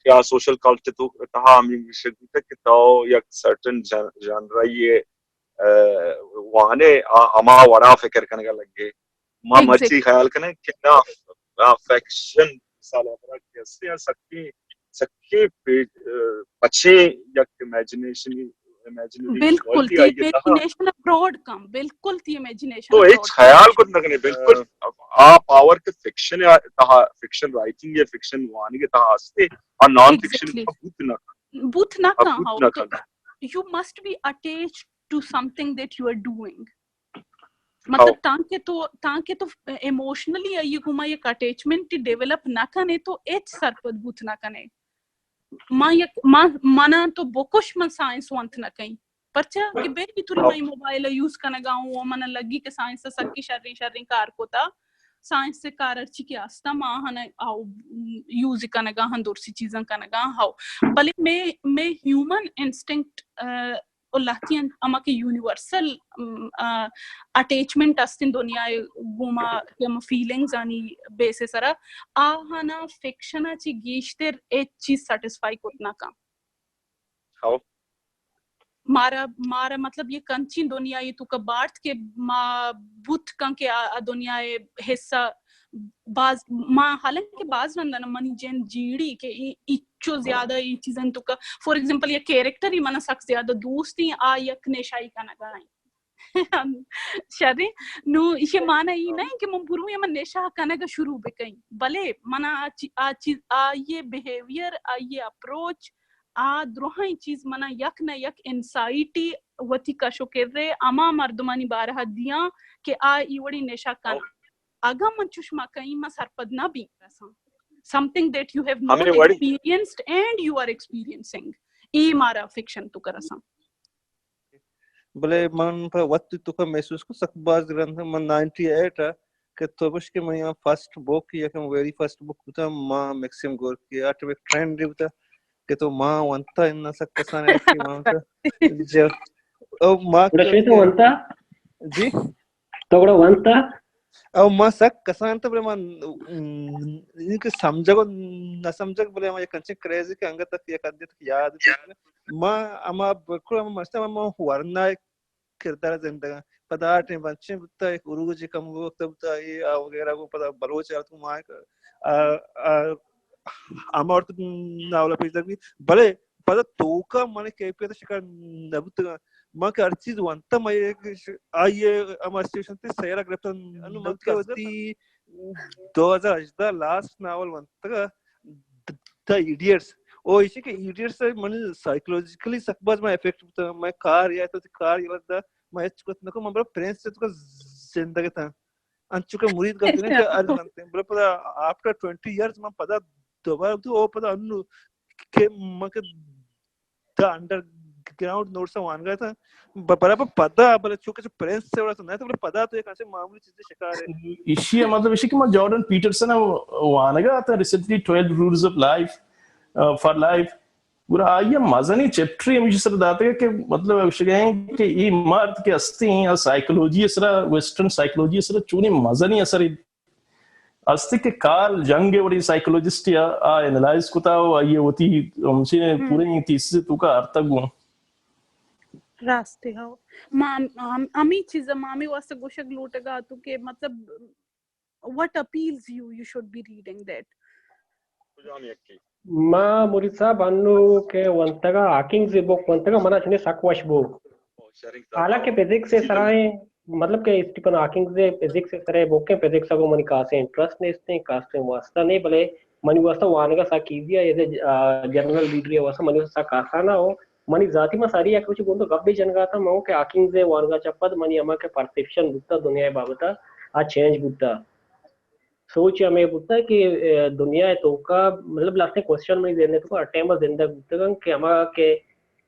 یا سوشل کلٹ تو تہا ہمیں گوشگ بوتا کہ تو یک سرٹن جانرا یہ وانے، ہما وڑا فکر کنگا لگے۔ ما مرچی خیال کنیں کہ نا، فکشن مثال ہمارا کیسے ہیں، سکیں سکیں پچیں یک امیجنیشن، امیجنری، بالکل تی امیجنیشن ابراڈ کم، بالکل تی امیجنیشن تو ہچ خیال کت نہ کنے، بالکل۔ آ پاور کے فکشن تہا، فکشن رائٹنگ یا فکشن وانگ تہا ہستے، اور نان فکشن بوت نہ کن، بوت نہ کن۔ You must be attached to something that you are doing. مطلب تانکہ تو تانکہ تو ایموشنلی آئی گوما یک اٹیچمنٹ ڈیولپ نہ کنے تو ہچ سرپد بوت نہ کنے۔ ما یک ما منا تو بکش من سائنس ونت نہ کئیں، پرچا کہ بے توری ما موبائل یوز کنگا ہوں، من لگی کہ سائنس سکی شریں شریں کار کوتا، سائنس سے کار ہرچی کہ آستا ما ہن یوز کنگا ہن، درسی چیزاں کنگا ہو، بلے میں میں ہیومن انسٹنکٹ و لہتیں ہما کہ یونیورسل اٹیچمنٹ است انت دنیا ء گوما کہ ہما فیلنگز آنی بیس ء سرا، آہانا فکشن ء چہ گیشتر ہچ چیز سیٹسفائی کت نہ کن۔ مارا مارا مطلب یہ کنچیں دنیا ء توکا بارت کہ ما بوت کن کہ آ دنیا ء حصہ باز، ما حالانکہ باز رندا نا منی جند جیڑی کہ ای چو زیادہ ای چیزاں توکا، فار ایگزامپل، یک کیریکٹر ای منا سک زیادہ دوست ایں، آ یک نشائی کنگا ایں۔ شریں، نو ایشی معنی ای نہ کہ من برویں من نشہ کنگا شروع بکئیں، بلے منا آ چی-، آ چیز، آئی بیہیویئر، آئی اپروچ، آ درہیں چیز منا یک نہ یک انسائٹی وتی کش و کرے ہما مردمانی بارہا دیاں کہ آ ای وڑی نشہ کن۔ اگاں من چوش مہ کئیں، من سرپد نہ بیں۔ Something that you have not experienced and you are experiencing. اے مارا فکشن توکا رساں۔ بلے من پہ وت توکا محسوس کو سک باز گرند، من نائنٹی ایٹ ء کہ تو گوش کہ من فرسٹ بک، یکم ویری فرسٹ بک بوتا ما میکسیم گورکی، آ ٹائم ٹرینڈ بوتا کہ تو ما ونتا ان سک کسان ایسی ما او ما تو ونتا؟ جی، تو گڑا ونتا؟ او ما سک کسان تا، بلے ما ان کہ سمجھگ و نہ سمجھگ، بلے ما یک انچیں کریزی کہ انگت تک یک حد تک یاد، ما اما بالکل ہم مست ما ورنا کردار زندگاں۔ پدا آ ٹائم انچیں بوتا، یک عروج کم وقت بوتا، اے آ وغیرہ کو پدا بلوچ آرت ما ہما وقت ناولا پیش دگ بلے پدا توکا من کیفیت شکار نہ بوتگاں۔ من کہ ہر چیز ونتہ، من آئی ء ہما سچویشن تے سیرا گرفتن نہ بوتگاں۔ وتی دو ہزار ہژدہ لاسٹ ناول ونتگا، دا ایڈیٹس۔ او ایشی کہ ایڈیٹس من سائیکولوجیکلی سک باز من افیکٹ بوتاں۔ من کار یا تو کار یلہ دا، من ہچ کت نکو، من برو پرنس تو زندگ تاں۔ انچو کہ مرید گپتنے کہ ارز بنتے۔ بلے پدا آفٹر ٹوئنٹی ایئرز من پدا دوبارہ تو او پدا انو کہ من کہ دا انڈر گراؤنڈ نوٹس وانگا تھا۔ برابر پدا بلے چونکہ پرنس سے وڑا تو نہ تھا، بلے پدا تو ایک ایسے معمولی چیز شکار ہے۔ ایشی مطلب ایشی کہ من جارڈن پیٹرسن وانگا تھا recently, twelve rules of life for life. گڑا آئی ء مزنیں چیپٹرے ہمیشی سر داتگ کہ مطلب گوشگ ء کہ اے مرد کہ ہستی ء سائیکولوجی ء سرا، ویسٹرن سائیکولوجی ء سرا چونیں مزنیں اثرے ہستی کہ کارل جنگ ء وڑیں سائیکولوجسٹ ء آ اینالائز کتا و آئی ء وتی ہمشی پوریں تھیسس ء توکا آرتگ گوں۔ راستے ہو۔ ما ہمیں چیز ما ہمیں واسطہ گوشگ لوٹگا تو کہ مطلب what appeals you, you should be reading that. ما مرید صاحب انو کہ ونتگا ہاکنگز بک ونتگا منا چنے سک وش بو۔ حالانکہ فزکس سرائیں، مطلب کہ اسٹیپن ہاکنگز فزکس سرائیں بکیں، فزکس کو منی کاسے انٹرسٹ نیستیں، کاسے واسطہ نہیں، بلے منی واسطہ وانگا سک ایزی ہے، ایز اے جنرل ریڈر واسطہ منی واسطہ سک آسان ہے۔ منی ذاتی ما ساری یک روچے گوندو گپ بے جنگا تھا، من کہ ہاکنگز وانگا چا پد منی ہما کہ پرسپشن بوتا دنیا بابتا آ چینج بوتا۔ سوچ ہمیں بوتا کہ دنیا توکا مطلب لاسٹیں کوسچن منی ذہن توکا ہر ٹائم زندگ بوتگن کہ ہما کہ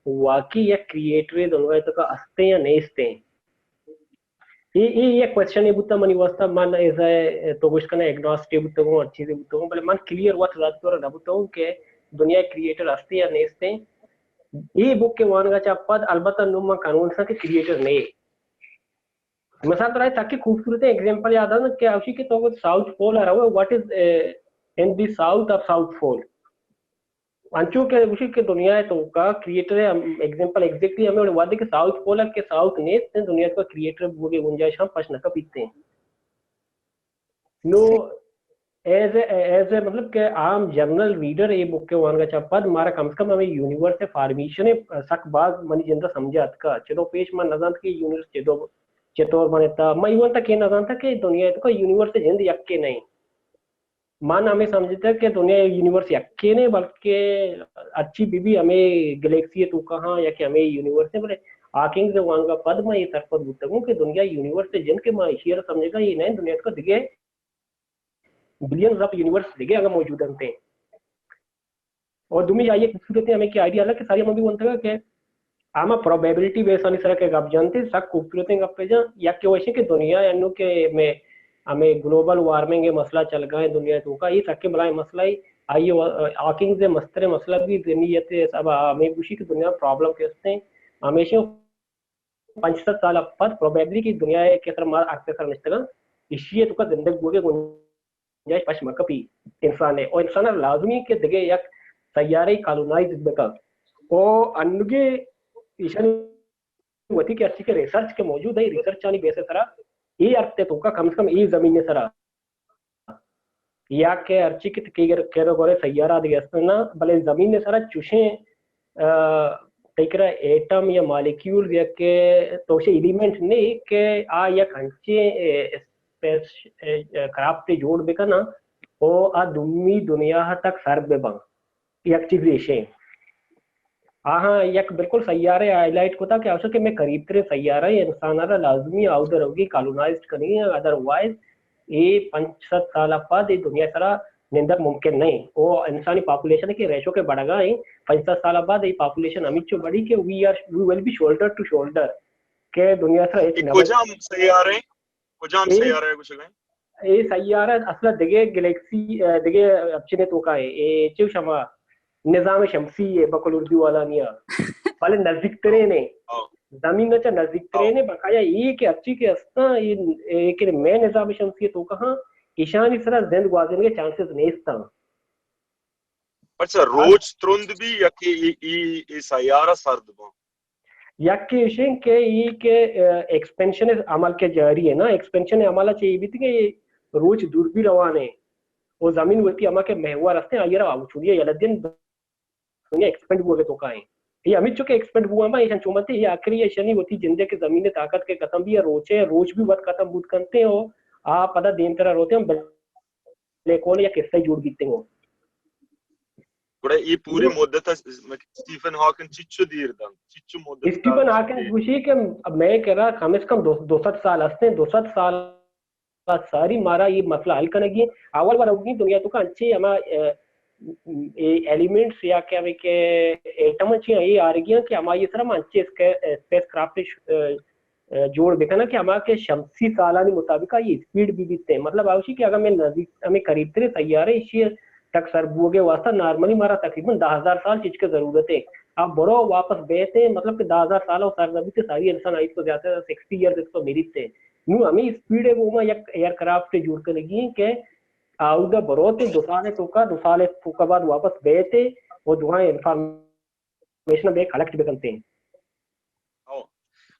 واقعی یک کریئٹر دنیا توکا ہستیں یا نیستیں۔ اے اے یک کوئسچن اے بوتا منی واسطہ، من ایز اے تو گوشت کنا ایگناسٹک بوتگوں، ہر چیزے بوتگوں، بلے من کلیئر وت ذاتی طور نہ بوتگوں کہ دنیا کریئیٹر ہستے یا نیستے۔ اے بک کے وانگا چا پد البتہ نوں من کنونس کہ کریئیٹر نے۔ مثال ترا تک خوبصورت ایگزامپل یاد آ کہ اوشی کہ تو ساؤتھ پول آ رہو، what is in the south of south pole? انچو کہ گوشی کہ دنیا ءِ توکا کریئیٹر ءِ ایگزامپل ایگزیکٹلی ہمے وڑ وھدے کہ ساؤتھ پول ءَ کہ ساؤتھ نیست، دنیا ءِ توکا کریئیٹر بوگ ءِ گنجائش ہم پش نہ کپیت۔ نو ایز اے، ایز اے مطلب کہ عام جنرل ریڈر اے بک ءِ وانگ ءَ چہ پد مارا کم از کم ہمے یونیورس ءِ فارمیشن ءِ سک باز منی جند ءَ سمجھ ءَ اتکا۔ چدو پیش من نہ زانت کہ یونیورس چدو، چطور بنتا۔ من ایون تک اے نہ زانتا کہ دنیا ءِ توکا یونیورس ءِ جند یکے نہ انت۔ من ہمے سمجھتگ کہ دنیا ءِ یونیورس یکے نہ، بلکہ ہرچی بہ بی ہمے گلیکسی ءِ توکا ہاں یا کہ ہمے یونیورس ءِ، بلے ہاکنگز ءِ وانگ ءَ پد من اے سرپد بوتگوں کہ دنیا ءِ یونیورس ءِ جند کہ ما ایشی ءَ را سمجھگا اے نہ، دنیا ءِ توکا دگہ بلینز آف یونیورس دگہ اگاں موجود انت۔ اور دومی آئی ءِ خوبصورتی ہمے کہ آئیڈیا الگ کہ ساری من بھی بنتگا کہ ہما پروبیبلٹی بیس آنی سرا کہ گپ جنتے، سک خوبصورتیں گپے جاں۔ یک کہ وشیں کہ دنیا انو کہ میں ہمیں گلوبل وارمنگ ءِ مسئلہ چلگا ہے دنیا ءِ توکا، یہ سکیں بلائیں مسئلہ ہے۔ آئی ءِ ہاکنگز ءِ مستریں مسئلہ بھی ذہنیت ءِ سبب ہمیں گوشی کہ دنیا ءَ پرابلم کہ ہستے ہمیشہ پنچ سد سال ءَ پد پروبیبلی کہ دنیا ءِ کہ سر ما ارتھ ءِ سر نشتگاں، ایشی ءِ توکا زندگ بوگ ءِ گنجائش پش مہ کپی انسان ءِ۔ او انسان ءَ لازمی کہ دگہ یک سیارے کالونائز بکن۔ او انگے ایشانی وتی کہ ہرچی کہ ریسرچ کہ موجود ہے، ریسرچ آنی بیس ءِ سرا اے ارتھ ءِ توکا کم از کم اے زمین ءِ سرا یا کہ ہرچی کہ تئی کر، کر و گورے سیارہ دگہ است نا، بلے زمین ءِ سرا چوشیں، آ، تئی کرا ایٹم یا مالیکیول یا کہ تو گوشے ایلیمنٹ نے کہ آ یک انچیں، اے، اسپیس، اے، کرافٹ جوڑ بکنا او آ دومی دنیا تک سر ببن۔ یک چیز ایشیں۔ آہاں یک بالکل سیارے ہائی لائٹ کتا کہ اوشا کہ میں قریب ترین سیارہ انسان را لازمی آؤدر ہوگی کالونائزڈ کنی، ادر وائز اے پنچ سد سال ءَ پد اے دنیا ءِ سرا نندگ ممکن نہیں۔ او انسانی پاپولیشن کہ ریشو کہ بڑگا ہیں، پنچ سد سال ءَ بعد اے پاپولیشن ہمیچو بڑی کہ we are, we will be shoulder to shoulder، کہ دنیا ءِ سرا ہچ اے نہ کجام سیارہ ہیں؟ کجام اے، سیارہ ہے گوشگا ہیں؟ اے سیارہ اصلا دگہ گلیکسی، اے، دگہ اپچنے توکا ہے۔ اے چو شما نظام شمسی ہے بقول اردو والا نیا۔ بلے نزدیک ترین ہے۔ ہاں۔ زمین ءَ چہ نزیک ترین ءَ، بقایا اے کہ ہرچی کہ ہستاں، اے، اے کہ مئے نظام شمسی ءِ توکا ہاں، ایشانی سرا زند گوازینگ ءِ چانسز نیستاں۔ اچھا، روچ ترند بی یا کہ اے، اے، اے سیارہ سرد باں؟ یک کہ ایشیں کہ اے کہ، اے، ایکسپینشن ءِ عمل کہ جاری ہے نا، ایکسپینشن ءِ عمل ءَ چہ اے بیت کہ اے روچ دور بی روان ہے، او زمین وتی ہما کہ محور ہستیں، آئی را آوچوڑی یلہ دین دنیا ایکسپینڈ بوگ ءِ توکا ہیں۔ اے ہمیں چونکہ ایکسپینڈ بوان با، ایشان چومنتے، اے آخری ایشانی وتی جندے کہ زمین ءِ طاقت کہ ختم بی، روچ ہے، روچ بھی وقت ختم بود کنتے ہو، آ پدا دیم ترا روتے ہم بلیک ہول یا قصہ جوڑ بیتے ہو۔ گڑا اے پوری مدت ءَ اسٹیفن ہاکنگ چچو دیر دنت، چچو مدت اسٹیفن ہاکنگ گوشی کہ میں کرا کم از کم دو، دو سد سال ہستیں، دو سد سال ساری مارا اے مسئلہ حل کنگی۔ اول وار اوگی دنیا توکا انچے ہما، اے، اے ایلیمنٹس یا کہ ہمیں کہ ایٹم چی اے آرگی ہیں کہ ہما یہ سرا انچے اسپیس کرافٹ، اے، اے، جوڑ بکنن کہ ہما کہ شمسی سالانی مطابق یہ اسپیڈ بھی بیتے ہیں۔ مطلب آوشی کہ اگر میں نزدیک ہمیں قریب ترین سیارے ایشی تک سر بوگے واسطہ نارملی مارا تقریباً دہ ہزار سال چیز کے ضرورت ہے۔ اب برو واپس بیتے ہیں، مطلب کہ دہ ہزار سال اور سر نبی ساری انسان آئی تو زیادہ سکسٹی ایئرز اس کو میریت ہے۔ نوں ہمے اسپیڈ ءَ گوما یک ایئر کرافٹ جوڑ کنگی ہیں کہ آودا بروت دو سال ءِ توکا، دو سال ءِ توکا بعد واپس بیت ءُ دوہائیں انفارمیشن بہ کلیکٹ بکنت۔ او،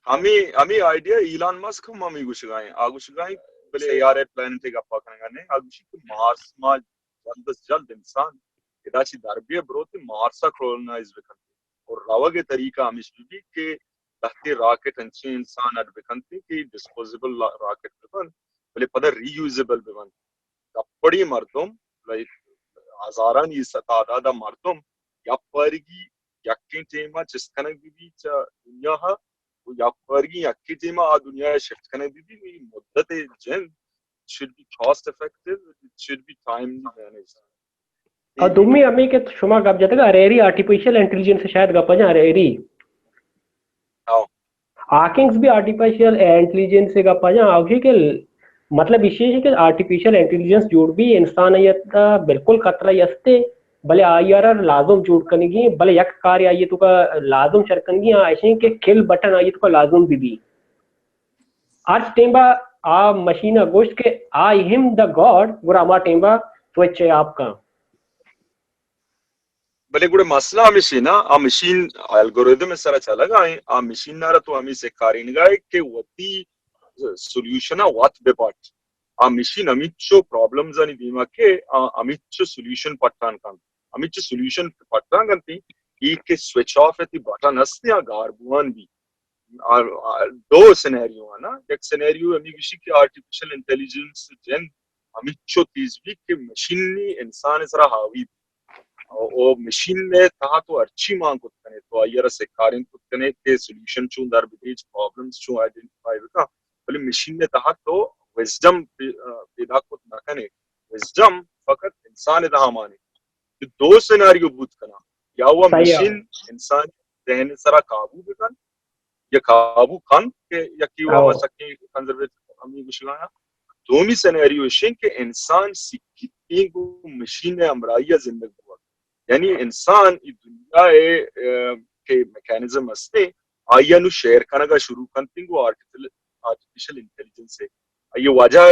ہمے، ہمے آئیڈیا ایلان مسک ہم ہمے گوشگا ہیں۔ آ گوشگا ہیں بلے سیارے پلانٹ ءِ گپا کنگا نے، آ گوشی کہ مارس ما جلد از جلد انسان ادا چی در بیا بروت مارس ءَ کولونائز بکنت۔ اور روگ ءِ طریقہ ہمیش بہ بیت کہ لہتے راکٹ انچیں انسان اڈ بکنت کہ ڈسپوزیبل لا-، راکٹ بہ بنت، بلے پدا ری یوزیبل بہ بنت۔ دپڑی مردم، لائک، ہزارانی س-، تعداد ءَ مردم یک بارگی یکیں ٹیم ءَ چست کنگ بہ بیت چہ دنیا ءَ، و یک بارگی یکیں ٹیم ءَ آ دنیا ءَ شفٹ کنگ بہ بیت، اے مدت ءِ جند should be cost effective, it should be time managed. اور دومی ہمیں کہ شما گپ جتگ ہریری آرٹیفیشل انٹیلیجنس شاید گپ جاں ہریری۔ ہاں۔ ہاکنگز بھی آرٹیفیشل انٹیلیجنس ءِ گپ ءَ جاں، آ گوشی کہ مطلب ایشی ہے کہ آرٹیفیشل انٹیلیجنس جوڑ بی، انسان ءَ بالکل خطرہ است، بلے آئی ءَ را لازم جوڑ کنگی، بلے یک کارے آئی ءِ توکا لازم شر کنگی، آ ایشی کہ کل بٹن آئی ءِ توکا لازم بہ بی۔ ہر ٹیمبا آ مشین ءَ گوشت کہ آئی ایم دا گاڈ، گڑا ہما ٹیمبا سوئچ ءَ آپ کن۔ بلے گڑا مسئلہ ہمیشی نا، آ مشین الگوریدم ءِ سرا چلگا ایں، آ مشین ءَ را تو ہمے سکارینگا ئے کہ وتی سولوشن ءَ وت بہ پٹ۔ آ مشین ہمیچو پرابلمز آنی دیما کہ آ ہمیچو سولوشن پٹان کنت، ہمیچو سولوشن پٹان کنت، ای کہ سوئچ آف ءِ تئی بٹن ہستی آ گار بوان بی۔ آ، آ، دو سینیریو آ نا، یک سینیریو ہمے گوشی کہ آرٹیفیشل انٹیلیجنس جند ہمیچو تیز بی کہ مشینی انسان ءِ سرا حاوی بی۔ او، او مشین ءِ تہا تو ہرچی مان کت کنے، تو آئی ءَ را سکارین کت کنے کہ سولوشن چون در بدے، پرابلمز چون آئیڈینٹیفائی بکا، بلے مشین ءِ تہا تو وزڈم پی-، آ، پیدا کت نہ کنے۔ وزڈم فقط انسان ءِ تہا مانے۔ کہ دو سینیریو بوت کنا، یا وہ مشین انسان ذہن ءِ سرا قابو بکن، یا قابو کن کہ یکی وہ سکیں کنزرویٹو ہمیں گوشگایا۔ دومی سینیریو اشیں کہ انسان سکیت ایں گوں مشین ءِ ہمراہی ءَ زندگ بوگ۔ یعنی انسان ای دنیا ءِ، آ، کہ میکانزم ہستے، آئی ءَ نوں شیئر کنگ ءَ شروع کنت گوں آرٹیفیشل، آرٹیفیشل انٹیلیجنس ءَ۔ آئی ءِ وجہ،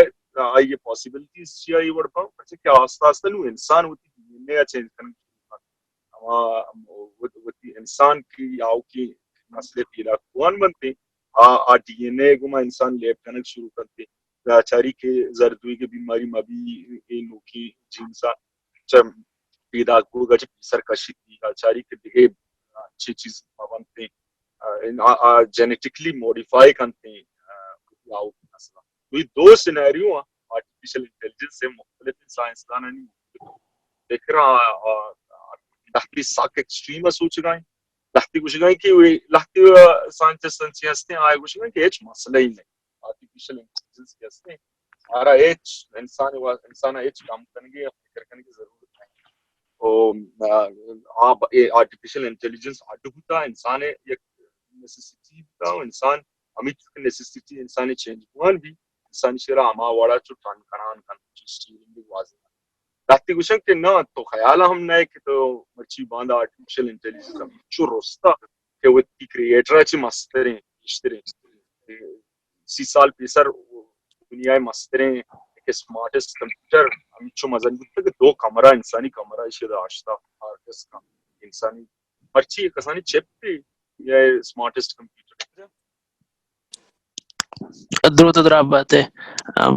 آئی ءِ پاسیبلٹیز چیا اے وڑ باں؟ پرچہ کہ آستہ آستہ نوں انسان وتی ڈی این اے ءَ چینج کنگ شروع کنت۔ ہما وت-، وتی انسان کی آؤکی مسئلے پیدا کوان بنتے، آ، آ ڈی این اے گما انسان لیب کنگ شروع کنتے۔ آ چاری کہ زردوئی کے بیماری مبی، اے نوکی جینز ءَ چہ پیداک بوگ ءَ چہ پیسر کشیت، آ چاری کہ دگہ چی چیز مہ بنت، آ، آ، آ جینیٹکلی موڈیفائی کنت، آ، آؤٹ نسل۔ تو یہ دو سینیریو ہیں، آرٹیفیشل انٹیلیجنس سے مختلف سائنسدانانی مختلف فکر، آ، آ، آ، لہتی سک ایکسٹریم سوچ گئے، لہتی گوش گئے کہ وہ لہتی سائنٹسٹ سنچی ہستے ہیں، آئے گوش گئے کہ ہچ مسئلہ ہی نہیں۔ آرٹیفیشل انٹیلیجنس کہ ہستیں، آرا ہچ انسان وا-، انسان ءَ ہچ کم کنگے یا فکر کنگے ضرورت نہیں۔ او، آ، آ، اے آرٹیفیشل انٹیلیجنس اڈ بوتا، انسان ءِ یک نیسیسٹی بوتا، انسان ہمیں نیسیسٹی انسان چینج بوان بی، انسان شرا ہما وڑا چو ٹن کنان کن، چو اسٹیئرنگ واضح۔ لہتے گوشن کہ نہ، تو خیال ہم نہ کہ تو مرچی باندا آرٹیفیشل انٹیلیجنس ہم چو رستا کہ وتی کریئیٹر چی مستریں، گیشتریں۔ سی سال پیسر دنیا ءِ مستریں یک اسمارٹسٹ کمپیوٹر ہمچو مزن بوتگ کہ دو کمرہ، انسانی کمرہ ایشی داشتا، ہارڈ ڈسک انسانی، مرچی کسانی چپ یا اسمارٹسٹ کمپیوٹر۔ دروت ءُ دراہ بات ئے،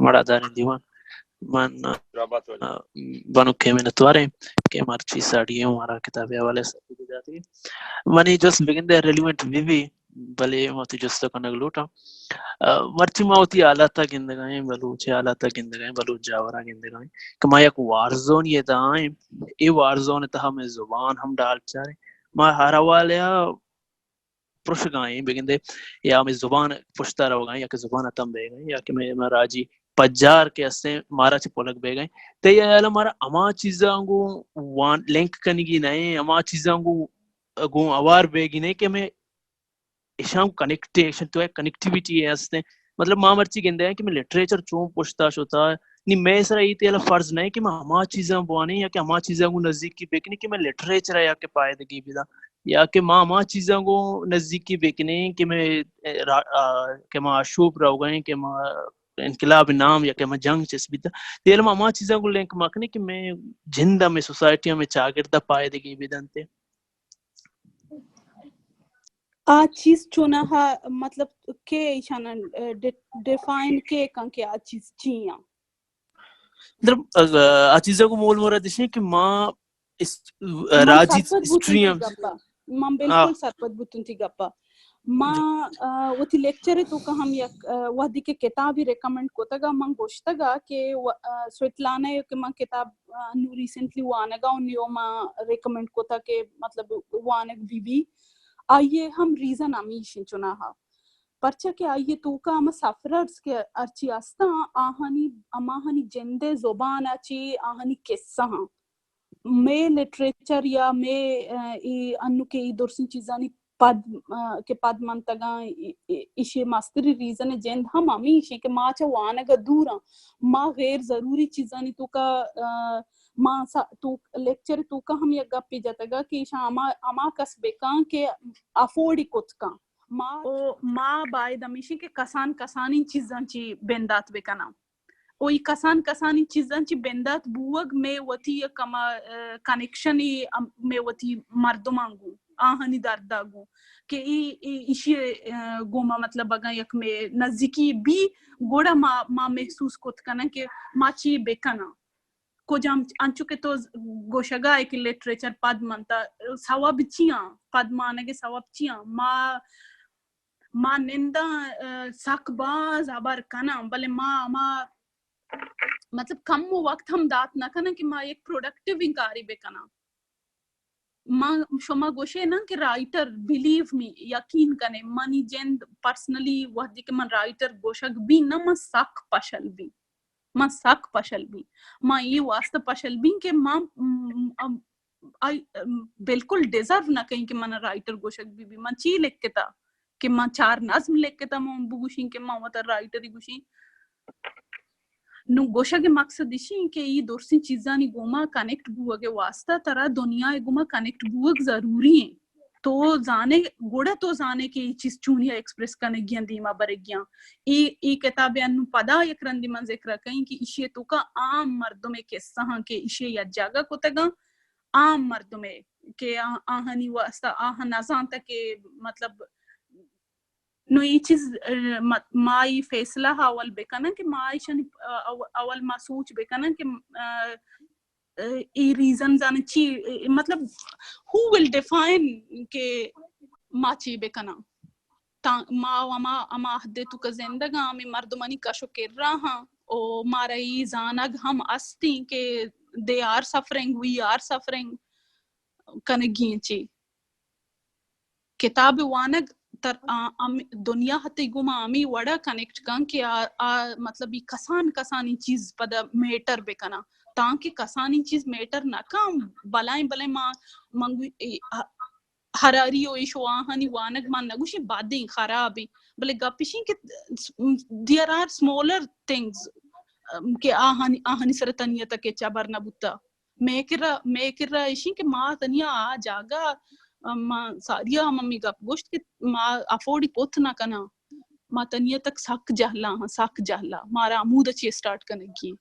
مڑاداریں دیوان۔ من، بنوکیں منتواریں کہ مرچی ساڑی ءَ مارا کتابے حوالے ءَ سرپدی داتی۔ منی جست بگندے ریلیونٹ بہ بی، بلے من وتی جست ءَ کنگ لوٹاں۔ مرچی ما وتی حالات ءَ گندگ ءَ ایں، بلوچ ءِ حالات ءَ گندگ ءَ ایں، بلوچ جاور ءَ گندگ ءَ ایں کہ ما یک وار زون ءِ تہا ایں۔ اے وار زون ءِ تہا مئے زبان ہم ڈال چاریں۔ ما ہر حوالے ءَ پرشگا ایں، بگندے یا ہمے زبان پشتا روگا ایں، یا کہ زبان ختم بیگا ایں، یا کہ مئے، مئے راجی پجار کہ ہستیں مارا چہ پلگ بیگا ایں۔ تئی ہیالا مارا ہما چیزاں گوں وان-، لنک کنگی نہ ایں، ہما چیزاں گوں، گوں اوار بیگی نہ ایں کہ مئے اشاں گوں کنیکٹ، اشاں تو کنیکٹیویٹی ہستیں۔ مطلب ما مرچی گندے کہ مئے لٹریچر چون پشتا شتا، نی مئے سرا اے تیلا فرض نہ ایں کہ ما ہما چیزاں بوانیں یا کہ ہما چیزاں گوں نزیکی بکنیں کہ مئے لٹریچر ءَ یا کہ پائدگی بداں۔ یا کہ ما ہما چیزاں گوں نزیکی بکنیں کہ مئے، آ، کہ ما آشوب روگا ایں، کہ ما انقلاب نام یا کہ ما جنگ چست بیتا۔ تیل ما ہما چیزاں گوں لنک مکنیں کہ مئے جند ءَ، مئے سوسائٹی ءَ، مئے چاگرد ءَ پائدگی بدنت۔ آ چیز چوناہا، مطلب کہ ایشان ڈیفائن کے کن کہ آ چیز چی آں؟ مطلب، آ چیزاں گوں مول مراد اش کہ ما راجی ہسٹری ہم، من بالکل سرپد بوتوں تئی گپا۔ ما وتی لیکچر توکا ہم یک وہدی کہ کتابی ریکمنڈ کتگا، من گوشتگا کہ سویتلانا کہ من کتاب انو ریسنٹلی وانگا، انو ما ریکمنڈ کتا کہ مطلب وانگ بی بی۔ آئیے ہم ریزن ہمیش انت چناہا، پرچا کہ آئیے توکا ہما سفررز کہ ہرچی ہستاں، آہانی، ہماہانی جندے زبان ءَ چی آہانی قصہ ہاں۔ مئے لٹریچر یا مئے، اے انو کہ اے درسیں چیزانی پد، آ، کہ پد منتگاں، ای-، ای-، ایشی مستری ریزن جند ہم ہمیشی کہ ما چہ وانگ ءَ دور آں۔ ما غیر ضروری چیزانی توکا، آ، ما سا-، تو لیکچر توکا ہم یک گپے جتگا کہ ایشاں ہما، ہما کس بکاں کہ افورڈ کت کاں۔ ما، او ما باید ہمیشی کہ کسان کسانی چیزاں چی بندات بکناں۔ او ای کسان کسانی چیزاں چی بندات بوگ مئے وتی یک ہما، آ، کنکشنی، ام، مئے وتی مردماں گوں، آہانی دردا گوں کہ ای، ای، ایشی، آ، گوما مطلب اگاں یک مئے نزدیکی بی، گڑا ما، ما محسوس کت کناں کہ ما چی بکناں۔ کجام، انچو کہ تو گوشگا ئے کہ لٹریچر پد منتا، سوب چیاں؟ پد مانگ سوب چیاں؟ ما، ما ننداں، آ، سک باز ہبر کناں، بلے ما، ما مطلب کم وقت ہم دات نہ کناں کہ ما یک پروڈکٹیو انکاری بکناں۔ ما شما گوشے نا کہ رائٹر، بلیو می، یقین کنے، منی جند پرسنلی وہدی کہ من رائٹر گوشگ بی نا، من سک پشل بی، من سک پشل بی۔ ما ای واسطہ پشل بی کہ ما، م، م، ام، آئی، ام، بالکل ڈیزرو نہ کہیں کہ من رائٹر گوشگ بی بی۔ من چی لکھتا کہ من چار نظم لکھتا، من بگوشیں کہ من وتا رائٹری گوشیں۔ نوں گوشگ ءِ مقصد ایشی انت کہ ای درسیں چیزانی گوما کنیکٹ بوگ ءِ واسطہ ترا دنیا ءِ گوما کنیکٹ بوگ ضروری انت۔ تو زانے، گڑا تو زانے کہ ای چیز چونیا ایکسپریس کنگی انت، دیما برگی انت۔ ای، ای کتاب ءِ انوں پدا یک رندی من ذکر کئیں کہ ایشی ءِ توکا عام مردم ءِ قصہ ہاں کہ ایشی ءَ یک جاگہ کتگاں، عام مردم ءِ کہ آ-، آہانی واسطہ آہاں نزانتہ کہ مطلب نوں ای چیز، آ، م-، ما ای فیصلہ ءَ اول بکناں کہ ما ایشانی، آ، او-، اول ما سوچ بکناں کہ، آ، آ، ای ریزن زاناں چی، آ، مطلب، who will define کہ ما چی بکناں؟ تا ما و ہما، ہما عہد ءِ توکا زندگ آں، ہمے مردمانی کش و کرا ہاں، او مارا ای زانگ ہم استیں کہ they are suffering, we are suffering کنگی انت چی۔ کتاب وانگ تر-، آ، ام-، دنیا ءَ تئی گوما ہمے وڑا کنیکٹ کن کہ آ، آ، مطلب، ای کسان کسانی چیز پدا میٹر بکناں، تانکہ کسانی چیز میٹر نہ کن، بلائیں، بلائیں ما، من گو-، ای، ہ-، ہراری و ایش و آہانی وانگ من نگوشیں بدیں، خرابیں، بلے گپ ایشیں کہ there are smaller things، ام، کہ آہانی، آہانی سر تنیت کہ چبر نہ بوتا۔ مئے کرا، مئے کرا ایشی کہ ما تنیا آ جاگہ، ما ساریا ہم ہمے گپ گوشت کہ ما افورڈ کت نہ کناں۔ ما تنیا تک سک جہلا ہاں، سک جہلا۔ مارا ہمود چی اسٹارٹ کنگی۔